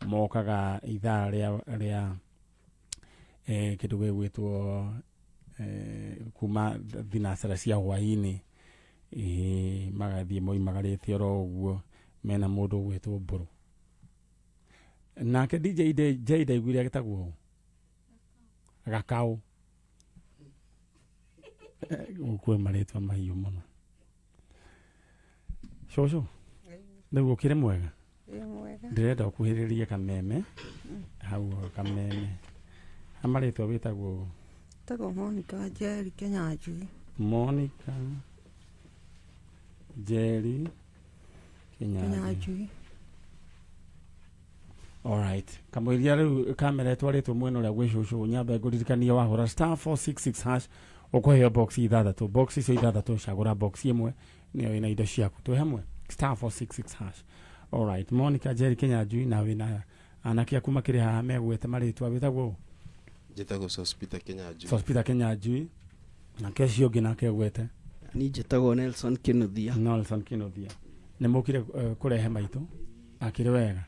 Mokaga ithaa rĩa kĩndũ gĩgwĩtwo kuma thinacara cia hwaĩ-inĩ, magathiĩ moimagarĩte oro ũguo mena mũndũ ũgwĩtwo Mbũrũ. Nake DJ J ndaiguire agĩtagwo ũ? Gakaũ. Kwĩ marĩtwa mahiũ mũno. Cũcũ, rĩu ũkĩrĩ mwega? Ĩ mwega. Ndĩrenda ũkuhĩrĩrie kameme hau kameme. Ha marĩtwa wĩtagwo ũ? Tagwo Monica Njeri Kenyanjui. Monica Njeri Kenyanjui. Kenyanjui. Alright. Kamũiria rĩu kamera ĩtwarĩtwo mwena ũrĩa gwĩ cũcũ, nyambe ngũririkanie wahũra *466# ũkũheo box ithathatũ. Box icio ithathatũ, cagũra box ĩmwe nĩyo ĩna indo ciaku. Twĩ hamwe, *466#. Alright. Monica Njeri Kenyanjui, na wĩna anake aku makĩrĩ haha megwete marĩtwa. Wĩtagwo ũ? Njĩtagwo Sospita Kenyanjui. Sospita Kenyanjui. Nake ũcio ũngĩ nake ũgwete? Niĩ njĩtagwo Nelson Kĩnuthia. Nelson Kĩnuthia. Nĩ mũkire kũrehe maitũ akĩrĩ wega.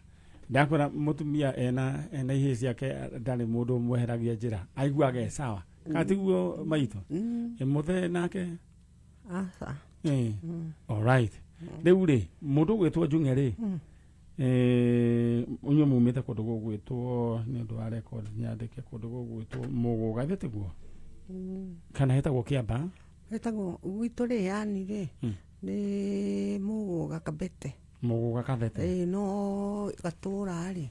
Ndakwĩra mũtumia ena ihĩĩ ciake ndarĩ mũndũ ũmweheragia njĩra, aiguaga e sawa. Kana tiguo maitũ? Mm. Ĩ mũthee nake? Aca. Alright. Rĩu rĩ, mũndũ ũgwĩtwo Njung'e rĩ, inyuĩ mumĩte kũndũ gũgwĩtwo, nĩ ũndũ wa record nyandĩke, kũndũ gũgwĩtwo Mũgũga, githĩ tiguo? Kana hetagwo Kĩamba? Hetagwo gwitũ rĩ, yani rĩ, nĩ Mũgũga Kabete. Mũgũga Kabete. Ĩĩ, no gatũra rĩ,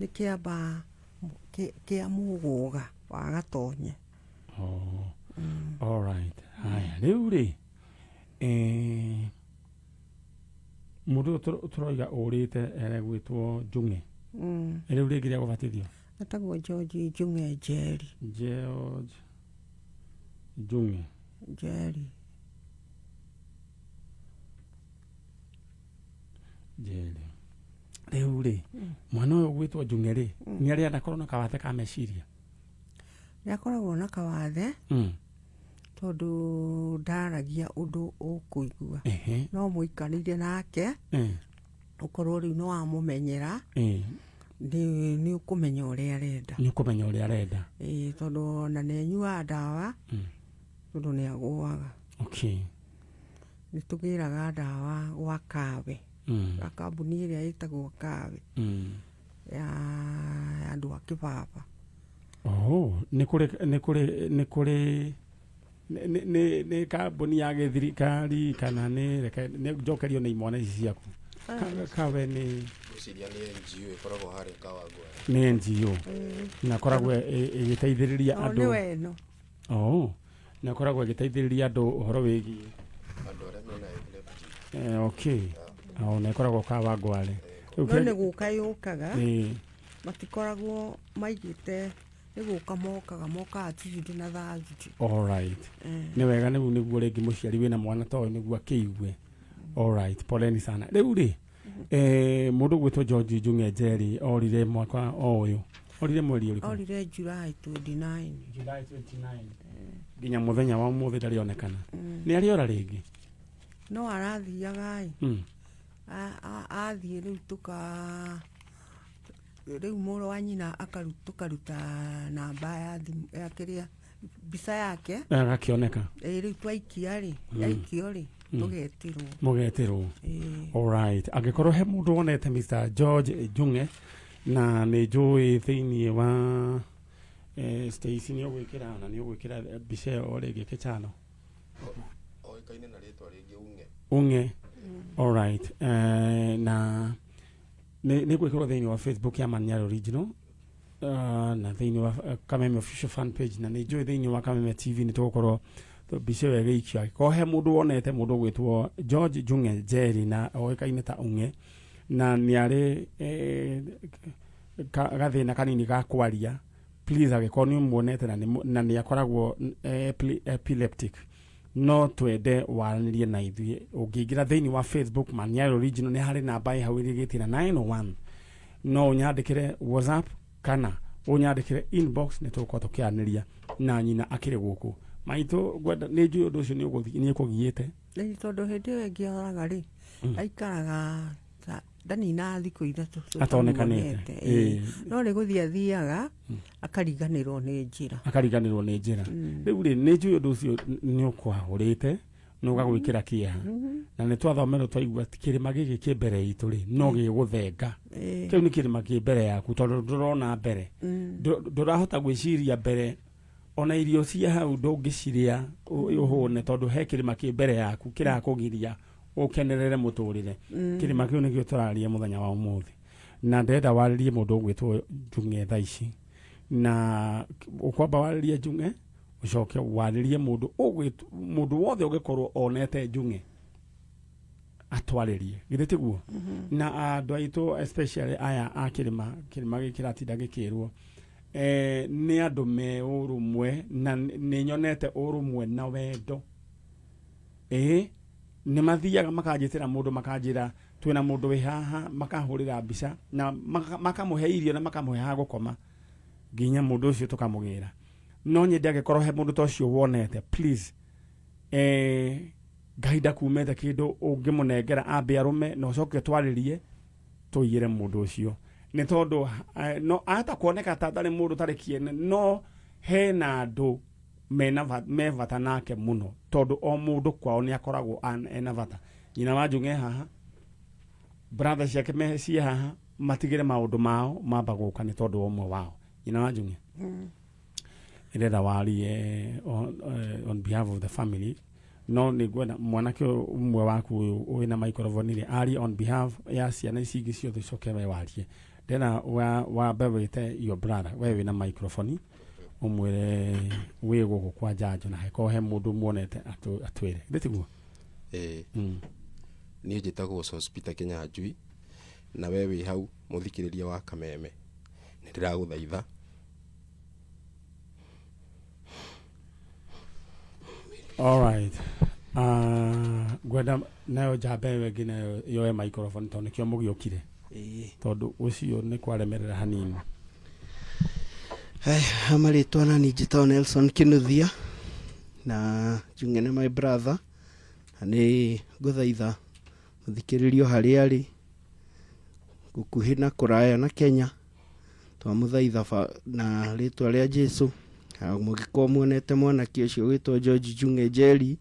nĩ Kĩamba kĩa Mũgũga wa Gatonye. Oh. Alright. Haya, rĩu rĩ, mũndũ ũyũ tũroiga ũrĩte eregwĩtwo Njung'e. Rĩu rĩngĩ rĩa gũbatithio? Etagwo George Njung'e Njeri. George Njung'e Njeri. Njeri. Rĩu rĩ, mwana ũyũ ũgwĩtwo Njung'e rĩ, nĩ arĩ anakorwo na kawathe ka meciria? Nĩ akoragwo na kawathe tondũ ndaragia ũndũ ũkũigua. No mũikarĩire nake, ũkorwo rĩu nĩ wamũmenyera, nĩ ũkũmenya ũrĩa arenda. Nĩ ũkũmenya ũrĩa arenda. Ĩĩ, tondũ ona nĩ anyuaga ndawa, tondũ nĩ agũaga. Nĩ tũgĩraga ndawa gwa Kawe, gwa kambuni ĩrĩa ĩtagwo Kawe ya andũ a kĩbaba. Oh, nĩ kũrĩ nĩ kambuni ya gĩthirikari kana nĩ, reke nĩ njokerio nĩ imwana ici ciaku. Kawe nĩ Ngwĩciria nĩ NGO ĩkoragwo harĩa Kawangware. Nĩ NGO na koragwo ĩgĩteithĩrĩria O andũ. nĩwe ĩno. Oh, na ĩkoragwo ĩgĩteithĩrĩria andũ ũhoro wĩgiĩ andũ arĩa mena epilepsy. Okay. Oh, na ĩkoragwo Kawangware. Rĩu No nĩ gũka gũka yũkaga, matikoragwo maigĩte, nĩ gũka mokaga, mokaga Tuesday na Thursday. Alright. Nĩ wega, nĩguo rĩngĩ mũciari wĩna mwana ta ũyũ nĩguo akĩigue. Alright, poleni sana. Rĩu rĩ, mũndũ ũgwĩtwo George Njung'e Njeri orire mwaka o ũyũ, orire mweri ũrĩkũ? Orire July 29. July 29, nginya mũthenya wa ũmũthĩ ndarĩ onekana. Nĩ arĩ ora rĩngĩ? No arathiaga ĩ. Athiĩ rĩu tũka rĩu mũrũ wa nyina tũkaruta namba ya thimũ ya kĩrĩa mbica yake. Agakĩoneka. Ĩ, rĩu twaikia rĩ, yaikio rĩ, tũgetĩrwo. Mũgetĩrwo. Ĩ. Alright. Angĩkorwo he mũndũ wonete Mr. George Njung'e, na nĩ njũĩ thĩinĩ wa Stacy nĩ ũgwĩkĩra, na nĩ ũgwĩkĩra mbica ĩyo o rĩngĩ kĩchano. Oĩkaine na rĩtwa rĩngĩ Ung'e. Ung'e. Alright. Na nĩ gwĩkĩrwo thĩinĩ wa Facebook ya Manyara Original, na thĩinĩ wa Kameme official fan page, na nĩ njũĩ thĩinĩ wa Kameme TV nĩ tũgũkorwo mbica ĩyo ĩgĩikio. Angĩkorwo he mũndũ wonete mũndũ ũgwĩtwo George Njung'e Njeri na oĩkaine ta Ung'e, na nĩ arĩ gathĩna kanini ga kwaria, please, angĩkorwo nĩ ũmuonete na nĩ akoragwo epileptic, no twende waranĩrie na ithuĩ. Ũngĩingĩra thĩinĩ wa Facebook Maniara Original, nĩ harĩ namba ĩ hau ĩrĩgĩtie na 901, no ũnyandĩkĩre WhatsApp kana ũnyandĩkĩre inbox, nĩ tũgũkorwo tũkĩaranĩria na nyina akĩrĩ gũkũ. Maitũ, ngwenda, nĩ njũĩ ũndũ ũcio nĩ ũkũgiĩte. Ĩ, tondũ hĩndĩ ĩyo ĩngĩ oraga rĩ, aikaraga ta Ndaninaga thikũ ithatũ Atonekanĩte. tũtamuonete, ĩĩ. No nĩ gũthiĩ athiaga akariganĩrwo nĩ njĩra. Akariganĩrwo nĩ njĩra. Rĩu rĩ, nĩ njũĩ ũndũ ũcio nĩ ũkwahũrĩte nĩ ũgagwĩkĩra kĩeha, na nĩ twathomerwo twaigua atĩ kĩrĩma gĩkĩ kĩ mbere itũ rĩ, no gĩgũthenga. Kĩu nĩ kĩrĩma kĩ mbere yaku tondũ ndũrona mbere. Ndũrahota gwĩciria mbere, ona irio cia hau ndũngĩcirĩa ũhũne tondũ he kĩrĩma kĩ mbere yaku kĩrakũgiria ũkenerere mũtũrĩre. Kĩrĩma kĩu nĩkĩo tũraria mũthenya wa ũmũthĩ, na ndĩrenda warĩrie mũndũ ũgwĩtwo Njung'e thaa ici, na ũkwamba warĩrie Njung'e, ũcoke warĩrie mũndũ ũgwĩtwo, mũndũ wothe ũngĩkorwo onete Njung'e atwarĩrie, githĩ tiguo? Na andũ aitũ especially aya a kĩrĩma, kĩrĩma gĩkĩ kĩratinda gĩkĩrwo nĩ andũ me ũrũmwe, na nĩ nyonete ũrũmwe na wendo. Ĩĩ, nĩ mathiaga makanjĩtĩra mũndũ, makanjĩra twĩna mũndũ wĩ haha, makahũrĩra mbica na makamũhe irio na makamũhe ha gũkoma nginya mũndũ ũcio tũkamũgĩra. No nyende angĩkorwo he mũndũ ta ũcio wonete, please, Ngai ndakumĩte kĩndũ ũngĩmũnengera ambe arũme na ũcoke ũtwarĩrie tũiyĩre mũndũ ũcio, nĩ tondũ no ahota kuoneka ta atarĩ mũndũ ũtarĩ kĩene, no hena andũ mena me bata nake mũno, tondũ o mũndũ kwao nĩ akoragwo ena bata. Nyina wa Njung'e haha, brother ciake me ciĩ haha, matigĩre maũndũ mao mamba gũka nĩ tondũ wa ũmwe wao. Nyina wa Njung'e, ndĩrenda warie on behalf of the family, no nĩ ngwenda mwanake ũyũ ũmwe waku ũyũ wĩna microphone rĩ arie on behalf ya ciana ici ingĩ ciothe, ũcoke we warie. Ndĩrenda wambe wĩte your brother, we wĩna microphone, ũmwĩre wĩ gũkũ kwa njanjo na hekorwo he mũndũ muonete atwĩre, githĩ tiguo? Ĩĩ. Niĩ njĩtagwo Sospeter Kĩnyanjui, na we wĩ hau mũthikĩrĩria wa Kameme, nĩ ndĩragũthaitha. Alright. Ngwenda nayo njamba ĩyo ĩngĩ nayo yoe microphone tondũ nĩkĩo mũgĩũkire. Tondũ ũcio nĩ kwaremerera hanini. Haya, marĩtwa na niĩ njĩtagwo Nelson Kinuthia, na Njung'e nĩ my brother, na nĩ ngũthaitha mũthikĩrĩrio harĩa arĩ gũkuhĩ na kũraya na Kenya, twamũthaitha na rĩtwa rĩa Jesu, na mũngĩkorwo muonete mwanake ũcio wĩtwo George Njung'e Njeri,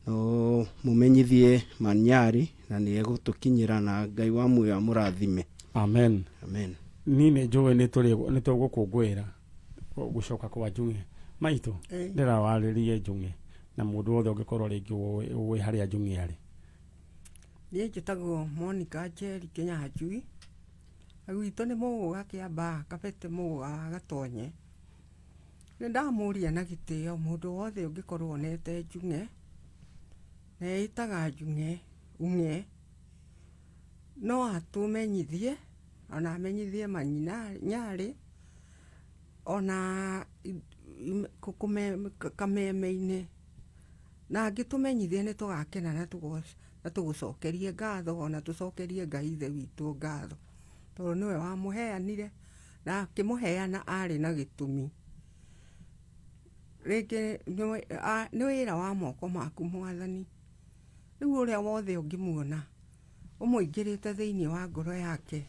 no mũmenyithie Manyarĩ na nĩ egũtũkinyĩra, na Ngai wa muoyo amũrathime. Amen. Amen. Niĩ nĩ njũĩ nĩ tũgũkũngũĩra gũcoka kwa Njung'e maitũ. Ndĩrawarĩrie Njung'e na mũndũ wothe ũngĩkorwo rĩngĩ ũĩ harĩa Njung'e arĩ. Niĩ njĩtagwo Monica Njeri Kĩnyanjui. Na gwitũ nĩ Mũgũga Kĩambaa, Kabete Mũgũga wa Gatonye. Nĩ ndamũria na gĩtĩo mũndũ wothe ũngĩkorwo onete Njung'e, na eĩtaga Njung'e, Ung'e, no atũmenyithie, ona amenyithie manyina Nyarĩ, ona Kameme-inĩ. Na angĩtũmenyithia nĩ tũgakena na tũgũcokerie ngatho, ona tũcokerie Ngai ithe witũ ngatho, tondũ nĩwe wamũheanire, na akĩmũheana arĩ na gĩtũmi. Rĩngĩ nĩ wĩra wa moko maku Mwathani. Rĩu ũrĩa wothe ũngĩmuona ũmũingĩrĩte thĩinĩ wa ngoro yake,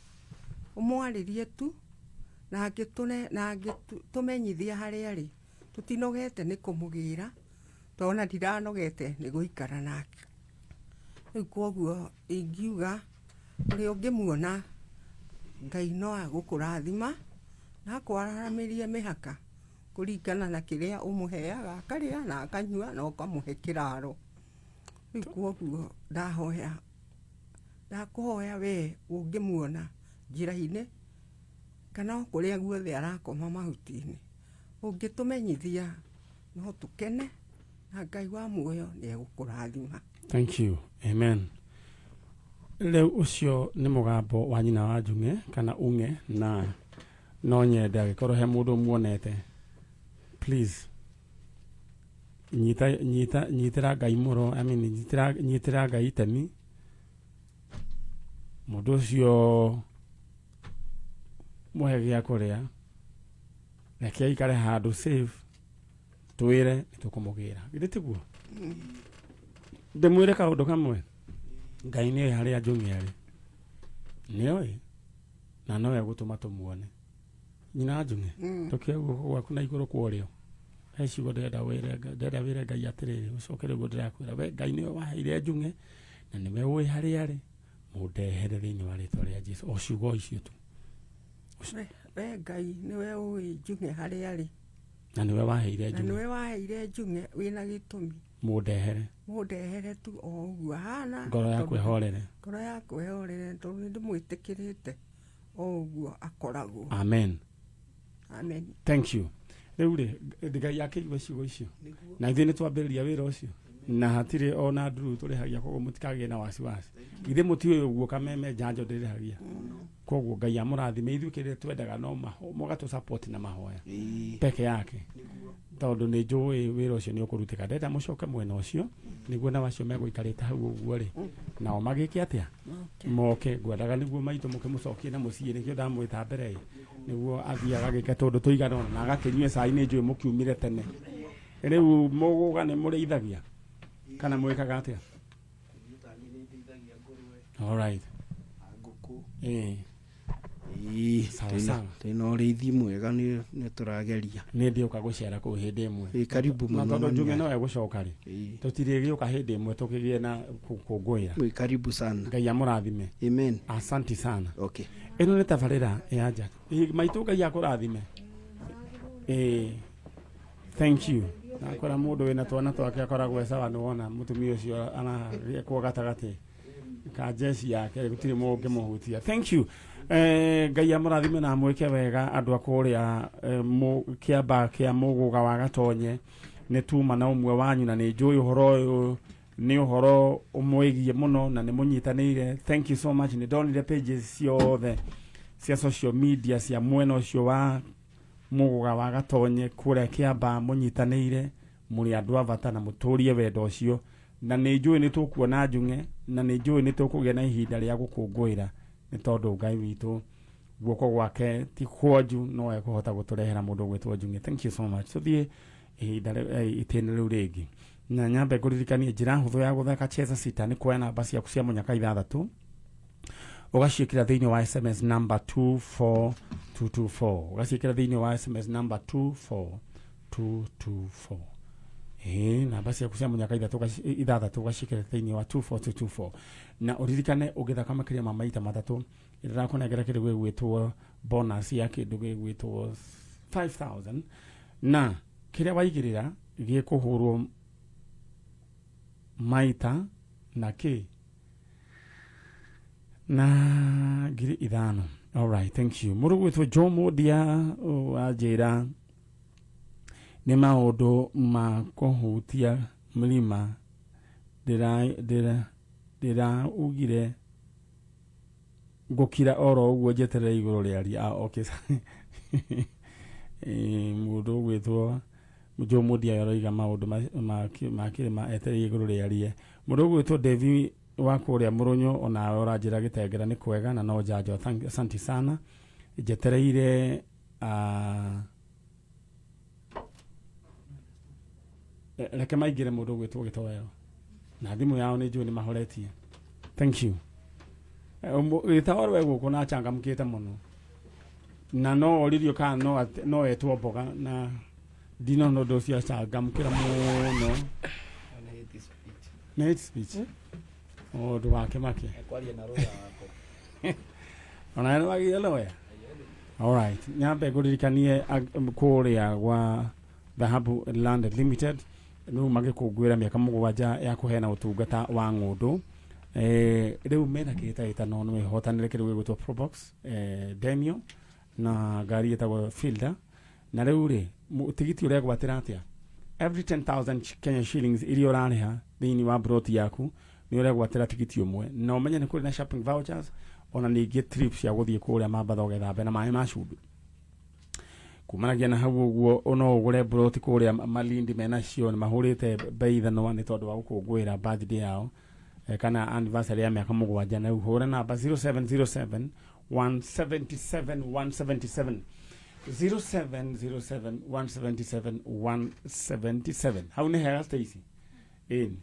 ũmwarĩrie tu, na angĩtũmenyithia harĩa arĩ, tũtinogete nĩ kũmũgĩra, tondũ ona ndiranogete nĩ gũikara nake. Rĩu koguo ingiuga ũrĩa ũngĩmuona, Ngai no agũkũrathima na akwararamĩrie mĩhaka kũringana na kĩrĩa ũmũheaga, akarĩa na akanyua na ũkamũhe kĩraro. Rĩu koguo ndahoya, ndakũhoya we ũngĩmuona njĩra-inĩ kana o kũrĩa guothe arakoma mahuti-inĩ, ũngĩtũmenyithia no tũkene, na Ngai wa muoyo nĩ egũkũrathima. Thank you. Amen. Rĩu ũcio nĩ mũgambo wa nyina wa Njung'e kana Ung'e, na no nyende angĩkorwo he mũndũ muonete, please nyita nyita nyitĩra Ngai mũro, I mean, nyitĩra nyitĩra Ngai itemi mũndũ ũcio, mũhe gĩa kũrĩa, reke aikare handũ safe, twĩre nĩ tũkũmũgĩra, githĩ tiguo? Ndĩmwĩre kaũndũ kamwe, Ngai nĩ harĩa Njung'e arĩ. Nĩoĩ na no egũtũma tũmuone. Nyina Njung'e, tũkĩoe guoko gwaku na igũrũ kwa ũrĩo. He ciugo ndĩrenda wĩre Ngai- ndĩrenda wĩre Ngai atĩrĩrĩ, ũcokere ũguo ndĩrakwĩra. We Ngai nĩwe waheire Njung'e na nĩwe ũĩ harĩa arĩ, mũndehere thĩinĩ wa rĩtwa rĩa Jesu. O ciugo icio tu. We Ngai nĩwe ũĩ Njung'e harĩa arĩ. Na nĩwe waheire Na Njung'e. nĩwe waheire Njung'e wĩna gĩtũmi. Mũndehere. Mũndehere tu o ũguo ahana. Ngoro yaku tondũ- ĩhorere. Ngoro yakwa ĩhorere tondũ nĩ ndĩmwĩtĩkĩrĩte o ũguo akoragwo. Amen. Amen. Thank you. Rĩu rĩ, Ngai akĩigua ciugo icio. Na ithuĩ nĩ twambĩrĩria wĩra ũcio. Na hatirĩ ona nduru tũrĩhagia koguo mũtikagĩe na wasiwasi. Ithuĩ mũtiũĩ ũguo kameme njanjo ndĩrĩhagia. Koguo Ngai amũrathime ithuĩ kĩrĩa twendaga no mũgatũ support na mahoya. Peke yake. Tondũ nĩ njũĩ wĩra ũcio nĩ ũkũrutĩka. Ndenda mũcoke mwena ũcio nĩguo nao acio megũikarĩte hau ũguo rĩ nao magĩke atĩa moke ngwendaga nĩguo maitũ mũkĩmũcokie na mũciĩ nĩkĩo ndamwĩta mbere ĩ nĩguo athiĩ agagĩke tũndũ tũigana ũna na agakĩnyue cai nĩ njũĩ mũkiumire tene rĩu mũgũga nĩ mũrĩithagia kana mwĩkaga atĩa Alright. Ngũkũ. Ĩĩ. Ĩĩ, Sawa, twĩna sawa. twĩna ũrĩithi mwega nĩ nĩ tũrageria. Nĩ ndĩũka gũcera kũu hĩndĩ ĩmwe. Ĩĩ, karibu Na mũno tondũ Njũgĩ mami. no egũcoka rĩ. Ĩĩ. Tũtirĩgĩũka hĩndĩ ĩmwe tũkĩgĩe na gũkũngũĩra. Mwĩ karibu sana. Ngai amũrathime. Amen. Asanti sana. Okay. Ĩno nĩ tabarĩra ya nja. Ĩĩ, maitũ Ngai akũrathime. Ĩĩ. Thank you. Nakora mũndũ wĩna twana twake akoragwo e sawa nĩ wona mũtumia ũcio aragĩkwo gatagatĩ ka jeshi yake gũtirĩ mũndũ ũngĩmũhutia. Thank you. Ngai amũrathime na amwĩke wega andũ a kũrĩa kĩamba kĩa mũgũga wa Gatonye nĩ tuma na ũmwe wanyu na nĩ njũĩ ũhoro ũyũ nĩ ũhoro ũmwĩgiĩ mũno na nĩ mũnyitanĩire. Thank you so much. Nĩ ndonire pages ciothe cia social media cia mwena ũcio wa mũgũga wa Gatonye kũrĩa kĩamba mũnyitanĩire mũrĩ andũ a bata na mũtũrie wendo ũcio na nĩ njũĩ nĩ tũkuona Njung'e na nĩ njũĩ nĩ tũkũgĩa na ihinda rĩa gũkũngũĩra nĩ tondũ Ngai witũ guoko gwake ti kwonju no ekũhota gũtũrehera mũndũ ũgwĩtwo Njung'e. Thank you so much. Tũthiĩ ihinda itĩna rĩu rĩngĩ na nyambe ngũririkanie njĩra hũthũ ya gũthaka Cheza Sita nĩ kuoya namba ciaku cia mũnyaka ithathatũ ũgaciĩkĩra thĩinĩ wa SMS number 24224 ũgaciĩkĩra thĩinĩ wa SMS number 24224 ĩĩ namba ciaku cia mũnyaka ithathatũ ũgaciĩkĩra thĩinĩ wa 24224 na ũririkane ũngĩthaka makĩria ma maita matatũ ndĩrakũnengera kĩndũ gĩgwĩtwo bonus ya kĩndũ gĩgwĩtwo 5000 na kĩrĩa waigĩrĩra gĩkũhũrwo maita na kĩ na 5,000. Alright, thank you. Mũndũ gwĩtwo Joe Modia wanjĩra nĩ maũndũ ma kũhutia mlima ndĩraugire ngũkira oro ũguo njeterere igũrũ rĩaria. Okay. Mũndũ ũgwĩtwo Joe Modia aroiga maũndũ ma kĩrĩma etereire igũrũ rĩarie. Mũndũ ũgwĩtwo Devi wa kũrĩa Mũrũnyũ onawe ũranjĩra gĩtengera nĩ kwega na no njanjo. Asante sana. Njetereire reke maingĩre mũndũ ũgwĩtwo gĩtoero na thimũ yao nĩ njũĩ nĩ mahoretie. Thank you. Gĩtoero we gũkũ na achangamkĩte mũno na no oririo kana no etwo mboga na ndinona ũndũ ũcio achangamkĩra mũno. Nĩ hate speech. Ũndũ wake make. Ona nĩ wagĩire lawyer. Alright, nyambe ngũririkanie kũrĩa gwa Dhahabu Land Limited rĩu magĩkũngũĩra mĩaka 7 ya kũheana ũtungata wa ng'ũndũ. Rĩu mena kĩhĩtahĩtano no ĩhotanĩre kĩndũ gĩgwĩtwo Probox, Demio na ngari ĩtagwo Fielder. Na rĩu rĩ tigiti ũregwatĩra atĩa? Every 10,000 Kenya shillings iria ũrarĩha thĩinĩ wa broti yaku nĩ ũregwatĩra tigiti ũmwe na ũmenye nĩ kũrĩ na shopping vouchers ona ningĩ trip cia gũthiĩ kũrĩa Mambatha ũgethambe na maĩ ma cumbĩ. Kumanagia na hau ũguo no ũgũre broti kũrĩa Malindi menacio nĩ mahũrĩte bei ithanwa nĩ tondũ wa gũkũngũĩra birthday yao kana anniversary ya mĩaka 7 na ũhũre namba 0707 177 177 0707 177 177 hau nĩ hega Stacy. Ĩni.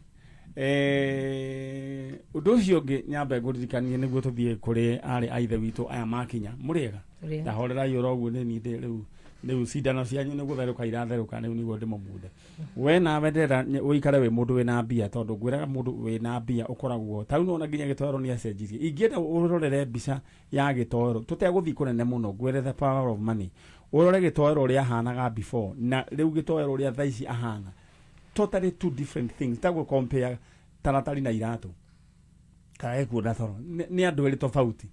Ũndũ ũcio ũngĩ nyambe ngũririkanie nĩguo tũthiĩ kũrĩ arĩ a ithe witũ aya makinya mũrĩega. Tũrĩega. Ndahorerai oro ũguo nĩ niĩ ndĩ rĩu rĩu cindano cianyu nĩ gũtherũka iratherũka rĩu nĩguo ndĩmũmunde. We nawe ndĩrenda ũikare wĩ mũndũ wĩna mbia tondũ ngwĩraga mũndũ wĩna mbia ũkoragwo ta rĩu nĩwona nginya gĩtoero nĩ acenjirie. Ingĩenda ũrorere mbica ya gĩtoero tũtegũthiĩ kũnene mũno ngwĩre the power of money. Ũrore gĩtoero ũrĩa ahanaga before na rĩu gĩtoero ũrĩa thaa ici ahana. Totally two different things. Ta gũ compare taratari na iratũ kana gĩkuo na toro nĩ andũ erĩ tofauti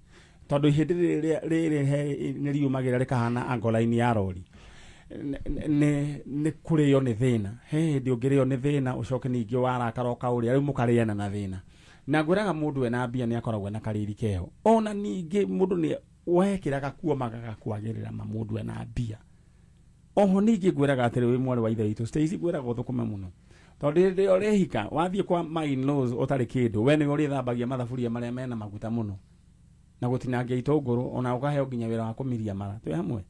tondũ ihĩndĩ rĩrĩ rĩrĩ nĩ riumagĩra rĩkahana angle line ya rori. Nĩ kũrĩo nĩ thĩna. He hĩndĩ ũngĩrĩo nĩ thĩna ũcoke ningĩ warakara ũkaũrĩa rĩu mũkarĩana na thĩna. Na ngwĩraga mũndũ ena mbia nĩ akoragwo na kariri keho. Ona ningĩ mũndũ nĩ wekĩra gakuo magagakwagĩrĩra ma mũndũ ena mbia. Oho ningĩ ngwĩraga atĩrĩ wĩ mwarĩ wa ithe witũ Stacy, ngwĩraga ũthũkũme mũno tondũ hĩndĩ ĩrĩa ũrĩhika wathiĩ kwa my in-laws ũtarĩ kĩndũ, we nĩwe ũrĩthambagia mathaburia marĩa mena maguta mũno na gũtinangia itũngũrũ, ona ũkaheo nginya wĩra wa kũmiria mara. Twĩ hamwe.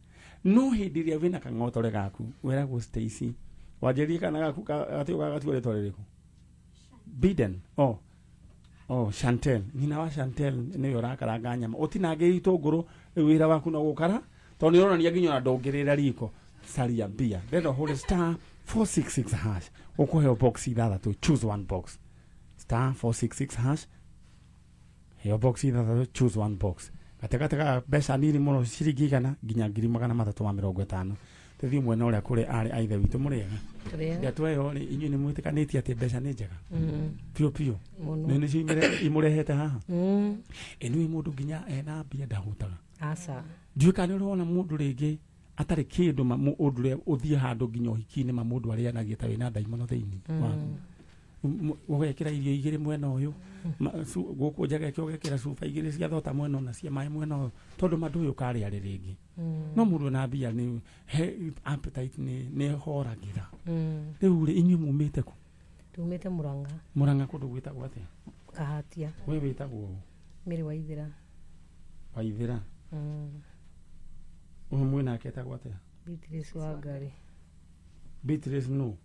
No hĩndĩ ĩrĩa wĩna kang'otore gaku wĩragwo Stacy, wanjĩrĩrie kana gaku gathiĩ ũgagatua rĩtwa rĩrĩkũ? Biden. Oh. Oh, Chantel. Nyina wa Chantel nĩwe ũrakaranga nyama. Ũtinangie itũngũrũ, rĩu wĩra waku no gũkara tondũ nĩ ũronania nginya ona ndũngĩrĩra riko. Caria mbia. Ndĩrenda ũhũre star 466 hash. Ũkũheo box ithathatũ. Choose one box. Star 466 hash. Heo box ithathatũ, choose one box. Gatagatĩ ga mbeca nini mũno ciringi 100 nginya 350,000. Tũthiĩ mwena ũrĩa kũrĩ arĩ a ithe witũ mũrĩega. Tũrĩega. Ndeto ĩyo rĩ, inyuĩ nĩ mwĩtĩkanĩtie atĩ mbeca nĩ njega? Biũ biũ. Mũno. Nĩ nĩcio imũrehete haha? Ĩ nĩũĩ mũndũ nginya ena mbia ndahũtaga? Aca. Ndiũĩ kana nĩ ũrona mũndũ rĩngĩ atarĩ kĩndũ ma ũndũ ũrĩa ũthiĩ handũ nginya ũhiki-inĩ ma mũndũ arĩanagia ta wĩna ndaimono thĩinĩ waku. Ũgekĩra irio igĩrĩ mwena ũyũ, gũkũ njaga ĩkĩ ũgekĩra cuba igĩrĩ cia thota mwena ũyũ na cia maĩ mwena ũyũ, tondũ ma ndũĩ ũkarĩa rĩ rĩngĩ. No mũndũ ena mbia nĩ he appetite nĩ ĩhoragĩra. Rĩu rĩ, inyuĩ mumĩte kũ? Tumĩte Murang'a. Murang'a kũndũ gwĩtagwo atĩa? Kahatia. We wĩtagwo ũ? Mary Waithera. Waithera. Ũyũ mwĩ nake etagwo atĩa? Beatrice Wangari. Beatrice no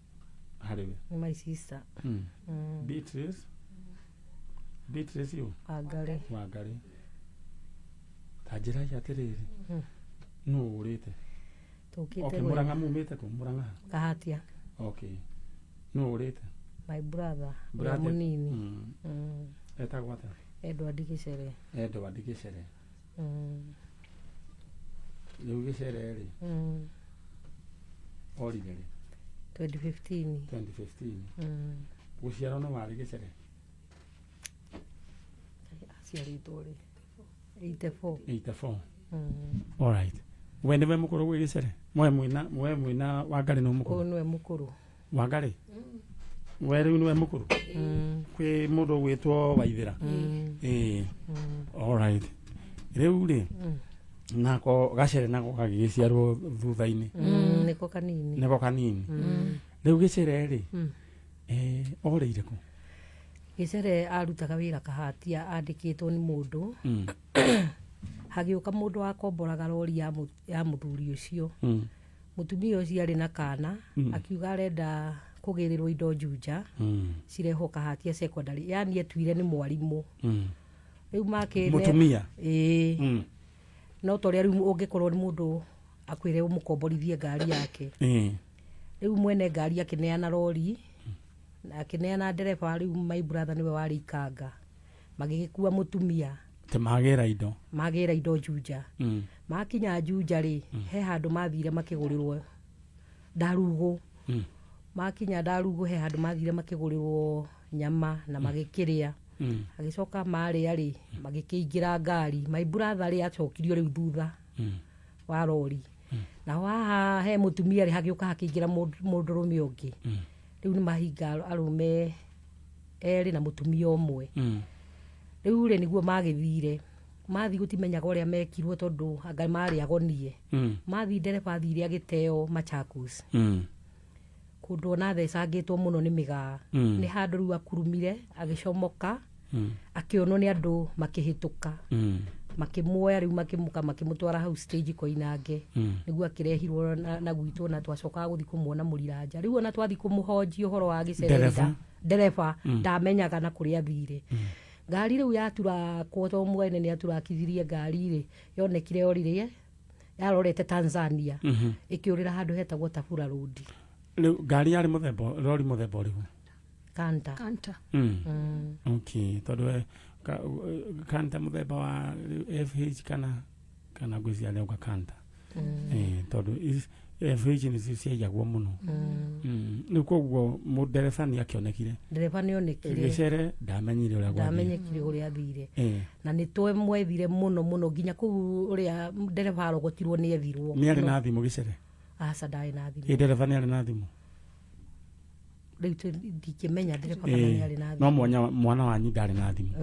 harĩ we? Nĩ my sister. Beatrice? Beatrice yũ? Wangari. Wangari. Ta njĩrai atĩrĩrĩ. Nũ ũrĩte? Tũkĩte Okay, gwetha. Murang'a mumĩte kũ? Murang'a? Kahatia. Okay. Nũ ũrĩte? My brother. Ũrĩa Brother. mũnini. Etagwo atĩa? Edward Gĩcere. Edward Gĩcere. Rĩu Gĩcere rĩ? Orire rĩ? 2015. 2015. Gũciarwo no warĩ Gĩcere? Aciarĩtwo rĩ? 84. 84. All right. We nĩwe mũkũrũ gwĩ Gĩcere? We mwĩna Wangari nĩ mũkũrũ? Ũyũ nĩwe mũkũrũ. Wangari? We rĩu nĩwe mũkũrũ? Kwĩ mũndũ ũgwĩtwo Waithera? All right. Rĩu rĩ, nako Gacere nako gagĩgĩciarwo thutha-inĩ. Nĩko kanini. Nĩko kanini. Rĩu Gĩcere rĩ, orĩire kũ? Gĩcere arutaga wĩra Kahatia andĩkĩtwo nĩ mũndũ. Hagĩũka mũndũ wakomboraga rori ya mũthuri ũcio. Mũtumia ũcio arĩ na kana, akiuga arenda kũgĩrĩrwo indo Juja, cirehwo Kahatia secondary. Yani etuire nĩ mwarimũ. Rĩu makĩne Mũtumia? Ĩĩ. No ta ũrĩa rĩu ũngĩkorwo nĩ mũndũ akwĩre ũmũkomborithie ngari yake. Rĩu mwene ngari akĩneana rori, na akĩneana ndereba, rĩu my brother nĩwe warĩ ikanga. Magĩgĩkua mũtumia. Te magĩra indo. Magĩra indo Juja. Makinya Juja rĩ, he handũ mathire makĩgũrĩrwo ndarugũ. Makinya ndarugũ he handũ mathire makĩgũrĩrwo nyama na magĩkĩrĩa. Agĩcoka marĩa rĩ, magĩkĩingĩra ngari. My brother rĩ acokirio rĩu thutha wa rori. Naho haha he mũtumia rĩ, hagĩũka hakĩingĩra mũndũrũme ũngĩ. Rĩu nĩ mahinga arũme erĩ na mũtumia ũmwe. Rĩu rĩ nĩguo magĩthire. Mathiĩ gũtimenyaga ũrĩa mekirwo tondũ anga marĩ agonie. Mathiĩ ndereba athire agĩteo Machakos. Kũndũ ona athecangĩtwo mũno nĩ mĩgaa. Nĩ handũ rĩu akurumire, agĩcomoka, akĩonwo nĩ andũ makĩhĩtũka. Makĩmuoya rĩu, makĩmũka, makĩmũtwara hau stage Koinange. Nĩguo akĩrehirwo na gwitũ, na twacokaga gũthiĩ kũmuona mũriranja. Rĩu ona twathiĩ kũmũhonjia ũhoro wa gĩcere, Ndereba? Ndereba ndamenyaga na kũrĩa athire. Ngari rĩu yaturakwo, to mwene nĩ aturakithirie ngari rĩ, yonekire yorire yarorete Tanzania, ĩkĩũrĩra handũ hetagwo Tabura Road. Rĩu ngari yarĩ mũthemba, rori mũthemba ũrĩkũ? Kanta. Kanta. Okay, tondũ we Kanta mũthemba wa FH kana ngwĩciria nĩ auga Kanta. Tondũ FH nĩcio ciaiyagwo mũno. Rĩu koguo mũndereba nĩ akĩonekire? Ndereba nĩ onekire. Gĩcere ndamenyire ũrĩa gwathire. Ndamenyekire ũrĩa athire. Na nĩ twemwethire mũno mũno nginya kũu ũrĩa ndereba arogotirwo nĩ ethirwo. Nĩ arĩ na thimũ gĩcere? Aca, ndarĩ na Ĩ thimũ. Ndereba nĩ arĩ na thimũ? Rĩu ndingĩmenya ndereba kana nĩ arĩ na No thimũ. mwana wanyu ndarĩ na thimũ?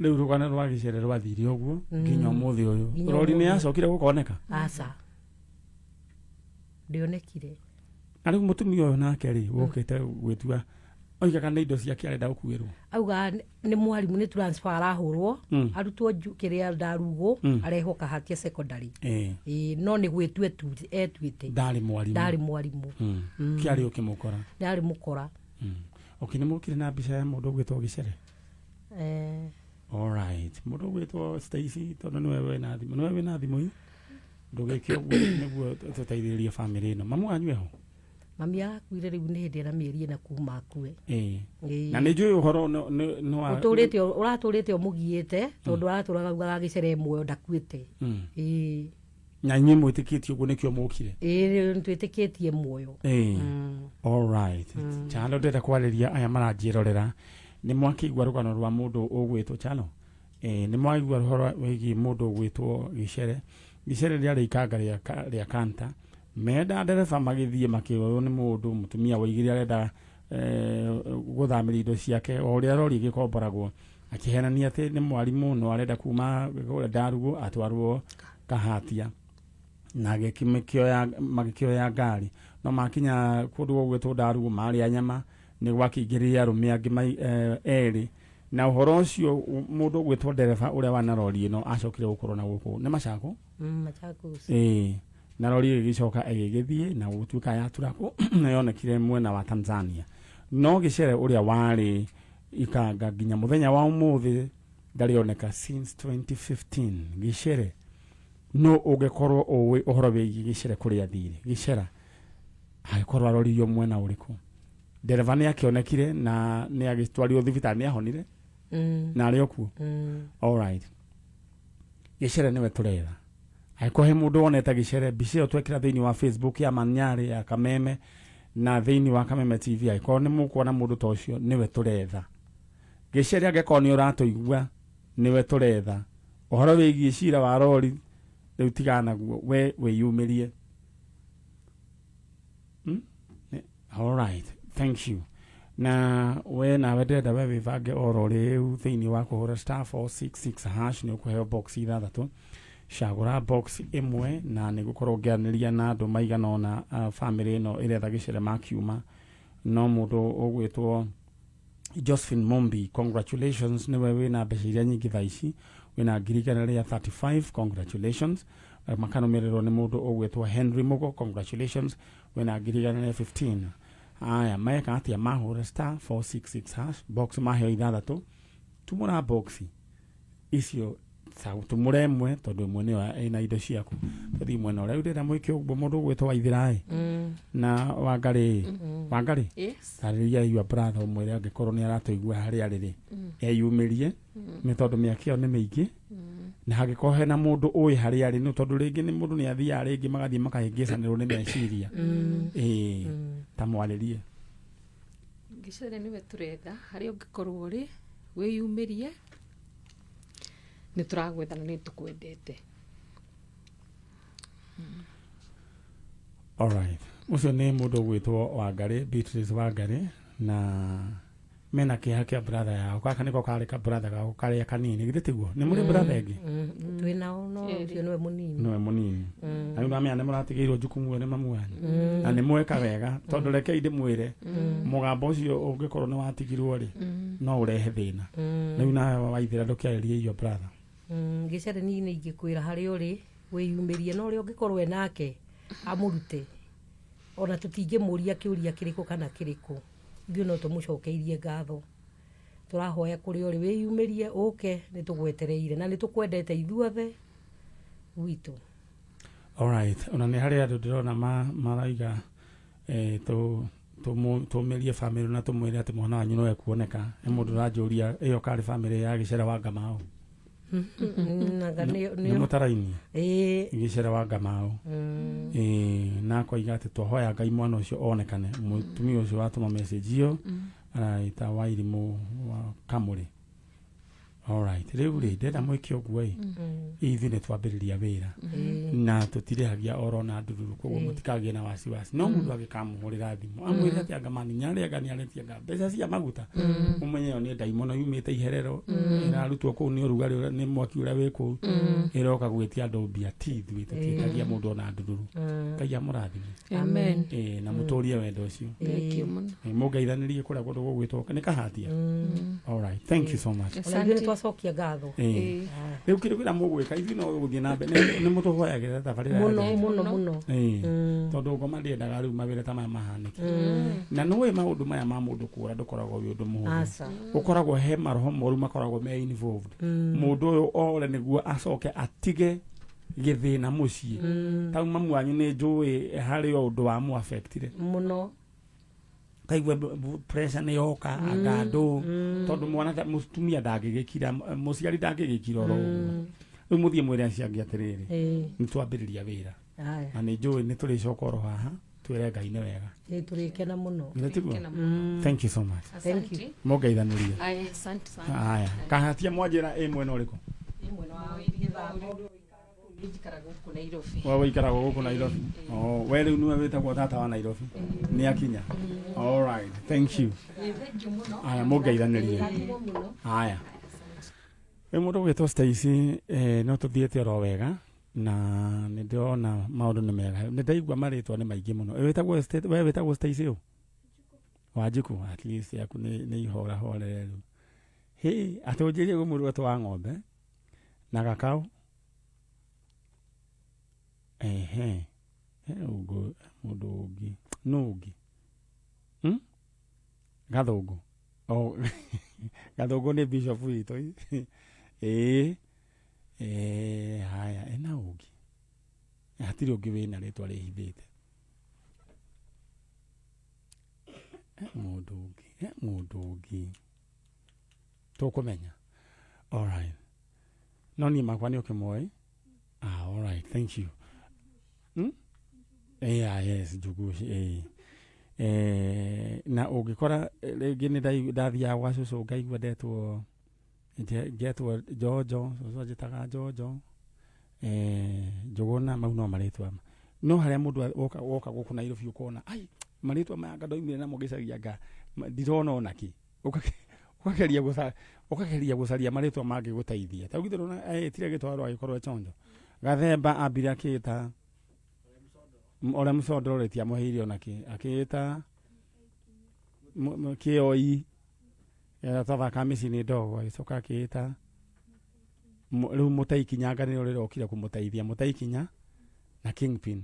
Rĩu rũgano rwa gĩcere rwathire ũguo nginya ũmũthĩ ũyũ. Nginya Rori nĩ ũmũthĩ. yacokire gũkoneka? Aca, ndĩonekire. Na rĩu mũtumia ũyũ nake rĩ, wokĩte gwĩtua oigaga nĩ indo ciake arenda gũkuĩrwo? Auga nĩ mwarimũ, nĩ transfer arahũrwo, arutwo kĩrĩa ndarugũ, arehwo Kahatia Secondary. Ĩĩ, no nĩ gwĩtua etuĩte. Ndarĩ mwarimũ? Ndarĩ mwarimũ. Kĩarĩ ũkĩmũkora? Ndarĩ mũkora. Okay, nĩ mokire na mbica ya mũndũ ũgwĩtwo gĩcere? Eh. Alright, mũndũ ũgwĩtwo Stacy, tondũ nĩwe wĩna thimũ, nĩwe wĩna thimũ ii, ndũgĩke ũguo nĩguo tũteithĩrĩrie bamĩrĩ ĩno. Mamu wanyu eho? Mami arakuire rĩu nĩ hĩndĩ ĩna mĩeri 4 kuma akue. Ĩĩ. Na nĩ njũĩ ũhoro nĩ wa ũtũrĩte, ũratũrĩte ũmũgiĩte, tondũ aratũraga augaga gĩcere muoyo, ndakuĩte. Ĩĩ. Na inyuĩ mwĩtĩkĩtie ũguo, nĩkĩo mũkire? Ĩĩ, twĩtĩkĩtie muoyo. Alright, Chalo, ndĩrenda kwarĩria aya maranjĩrorera. Nĩ mwakĩigua rũgano rwa mũndũ ũgwĩtwo Chalo, nĩ mwaigua ũhoro wĩgiĩ mũndũ ũgwĩtwo Gĩcere. Gĩcere rĩarĩ ikanga rĩa Kanta, menda ndereba magĩthiĩ makĩoywo nĩ mũndũ mũtumia waigire arenda gũthamĩria indo ciake o ũrĩa rori ĩgĩkomboragwo, akĩhenania atĩ nĩ mwarimũ, no arenda kuma kũrĩa Ndarugo atwarwo Kahatia, na magĩkĩoya ngari, no makinya kũndũ gũgwĩtwo Ndarugo marĩa nyama nĩ gwakĩingĩrire arũme angĩ erĩ, na ũhoro ũcio mũndũ ũgwĩtwo ndereba ũrĩa wana rori ĩno acokire gũkorwo na gũkũ nĩ Machakos. Machakos. Ĩĩ, na rori ĩgĩgĩcoka ĩgĩgĩthiĩ na gũtuĩka yaturakwo na yonekire mwena wa Tanzania, no gĩcere ũrĩa warĩ ikanga nginya mũthenya wa ũmũthĩ ndarĩoneka since 2015. Gĩcere, no ũngĩkorwo ũĩ ũhoro wĩgiĩ gĩcere, kũrĩa athire, gĩcera agĩkorwo aroririo mwena ũrĩkũ, ndereba nĩ akĩonekire na nĩ agĩtwarirwo thibitarĩ, nĩ ahonire? Na arĩ o kuo? Mm. Alright, gĩcere nĩwe tũretha. Angĩkorwo he mũndũ wonete gĩcere, mbica ĩyo twekĩra thĩinĩ wa Facebook ya Manyarĩ ya Kameme na thĩinĩ wa Kameme TV, angĩkorwo nĩ mũkuona mũndũ ta ũcio, nĩwe tũretha. Gĩcere, angĩkorwo nĩ ũratũigua, nĩwe tũretha. Ũhoro wĩgiĩ cira wa rori rĩu tigana naguo, we wĩyumĩrie. Alright, thank you. Na we nawe ndĩrenda we wĩbange oro rĩu thĩinĩ wa kũhũra *466#, nĩ ũkũheo box ithathatũ, cagũra box ĩmwe, na nĩ gũkorwo ngĩaranĩria na andũ maigana ũna bamĩrĩ ĩno ĩretha gĩcere makiuma. No mũndũ ũgwĩtwo Josephine Mombi, congratulations, nĩwe wĩna mbeca iria nyingĩ thaa ici, wĩna 135,000, congratulations. Makanũmĩrĩrwo nĩ mũndũ ũgwĩtwo Henry Mugo, congratulations, wĩna 115,000. Aya meka atĩa? Mahũra *466#, box maheo ithathatũ, tumũra box icio, tumũre ĩmwe tondũ ĩmwe nĩyo ĩna indo ciaku. Tũthiĩ mwena ũrĩa. Rĩu ndĩrenda mwĩke ũguo, mũndũ ũgwĩtwo Waithĩra na Wangarĩ. Wangarĩ, tarĩria your brother, ũmwĩre angĩkorwo nĩ aratũigua harĩa arĩ rĩ, eyumĩrie, nĩ tondũ mĩaka ĩyo nĩ mĩingĩ, na hangĩkorwo hena mũndũ ũĩ harĩa arĩ, nĩ tondũ rĩngĩ nĩ mũndũ nĩ athiaga rĩngĩ magathiĩ makahĩngĩcanĩrwo nĩ meciria. Ĩĩ, ta mwarĩrie. Gĩcere nĩwe tũretha. Harĩa ũngĩkorwo ũrĩ, wĩyumĩrie, nĩ tũragwetha na nĩ tũkwendete. Alright, ũcio nĩ mũndũ ũgwĩtwo Wangarĩ, Beatrice Wangarĩ, na Mena kĩeha kĩa brother yao. Gaka nĩko karĩ ka brother gao karĩa kanini. Githĩ tiguo? Nĩ mũrĩ brother ĩngĩ? Twĩ nao no ũcio nĩwe mũnini. Nĩwe mũnini. Na rĩu namenya nĩ mũratigĩirwo jukumu ĩyo nĩ mamu wanyu. Na nĩ mweka wega tondũ rekei ndĩmwĩre mũgambo ũcio ũngĩkorwo nĩ watigirwo rĩ no ũrehe thĩna. Rĩu nawe waithĩra ndũkĩarĩrie your brother. Gĩcere niĩ nĩ ingĩkwĩra harĩa ũrĩ wĩyumĩrie na ũrĩa ũngĩkorwo e nake amũrute ona tũtingĩmũria kĩũria kĩrĩkũ kana kĩrĩkũ ithuĩ no tũmũcokeirie ngatho. Tũrahoya kũrĩa ũrĩ wĩyumĩrie ũke nĩ tũgwetereire na nĩ tũkwendete ithuothe gwitũ. Alright, ona nĩ harĩ andũ ndĩrona maraiga tũmĩrie bamĩrĩ na tũmwĩre atĩ mwana wanyu no ekuoneka. He mũndũ ũranjũria ĩyo karĩ bamĩrĩ ya Gĩcere wa Ngamau. Nĩ mũtaraini Gĩcere wa Ngamau. Na akoiga atĩ twahoya Ngai mwana ũcio onekane. Mũtumia ũcio watũma message ĩyo araita Wairimũ wa Kamũrĩ. Alright, rĩu rĩ ndĩrenda mwĩke ũguo ĩ ithuĩ nĩ twambĩrĩria wĩra na tũtirĩhagia oro na ndururu koguo mũtikagĩe na wasiwasi. No mũndũ angĩkamũhũrĩra thimũ amwĩre atĩ anga mani nyaarĩ anga nĩaretia anga mbeca cia maguta ũmenye ĩyo nĩ ndaimono yumĩte iherero ĩrarutwo kũu nĩ ũrugarĩ nĩ mwaki ũrĩa wĩ kũu ĩroka gwĩtia andũ mbia. Ti ithuĩ tũtiĩtagia mũndũ ona ndururu. Ngai amũrathime. Amen. Na mũtũrie wendo ũcio. Thank you mũno. Mũngeithanĩrie kũrĩa kũndũ gũgwĩtwo nĩ kahatia. Alright, thank you so much. Ona ithuĩ nĩ twacokia ngatho. Rĩu kĩndũ kĩrĩa mũgwĩka ithuĩ no gũthiĩ na mbere nĩ mũtũhoyagĩra tabarĩra ya mũno Ngai. Mũno mũno. Tondũ ngoma ndĩendaga rĩu mawĩra ta maya mahanĩke na nĩũĩ maũndũ maya ma mũndũ kũra ndũkoragwo wĩ ũndũ mũhũthũ. Aca. Ũkoragwo he maroho moru makoragwo me involved. Mũndũ ũyũ ore nĩguo acoke atige gĩthĩna mũciĩ. Tau mamu wanyu nĩ njũĩ harĩ o ũndũ wa mũ affectire mũno. Kaigua pressure nĩ yoka anga ndũ tondũ mwana mũtumia ndangĩgĩkira, mũciari ndangĩgĩkira oro ũguo. Rĩu mũthiĩ mwĩre acio angĩ atĩrĩrĩ nĩ twambĩrĩria wĩra. Haya. Na nĩ njũĩ nĩ tũrĩcoka oro haha twĩre Ngai nĩ wega. Nĩ tũrĩkena mũno. Githĩ tiguo? Kena mũno. Thank you so much. Thank you. Asante. Mũngeithanĩrie. Aya, asante sana. Haya, kahatia mwanjĩra ĩ mwena ũrĩkũ? Niĩ njikaraga gũkũ Nairobi. We wĩikaraga gũkũ Nairobi. Oh, we rĩu nĩwe wĩtagwo tata wa Nairobi. Nĩ akinya. Alright, thank you. Thank you mũno. Haya, mũngeithanĩrie. Rathimwo mũno. Haya. Rĩu mũndũ ũgwĩtwo Stacy no tũthiĩte oro wega na nĩ ndĩrona maũndũ nĩ mega. Nĩ ndaigua marĩtwa nĩ maingĩ mũno. Wĩtagwo we wĩtagwo Stacy ũ? Wanjiku, at least yaku nĩ ihora horere rĩu. Hĩ, atĩ ũnjĩrie gwĩ mũndũ wa ng'ombe na gakau. Ehe. He ũngũ mũndũ ũngĩ. Nũ ũngĩ? Gathũngũ. Oh, Gathũngũ nĩ bishop witũ. Ĩĩ. Haya, ena ũngĩ. Hatirĩ ũngĩ wĩna rĩtwa rĩhithĩte. He mũndũ ũngĩ. He mũndũ ũngĩ. Tũkũmenya. Alright. No niĩ makwa nĩ ũkĩmoĩ. Ah, alright, thank you. Yeah, yes, Njugush, eh. Na ũngĩkora rĩngĩ nĩ ndathiaga gwa cũcũ ngaigua ndetwo ngetwo Njonjo, cũcũ anjĩtaga Njonjo, Njũgũna, mau no marĩtwa. No harĩa mũndũ woka gũkũ Nairobi ũkona, ai, marĩtwa maya anga ndoimire namo gĩcagi anga ndirona ona kĩ. Ũkageria gũcaria marĩtwa mangĩgũteithia. Ta ũgithĩ ndũrona etire gĩtwaro agĩkorwo e chonjo. Gathemba ambire akĩĩta ũrĩa mũcondoro rĩtiamũheire ona kĩ, akĩĩta kĩoi, twathakaga mĩciĩ-inĩ ndogo, agĩcoka akĩĩta rĩu mũtaikinyanga nĩrĩo rĩrokire kũmũteithia, mũtaikinya na Kingpin.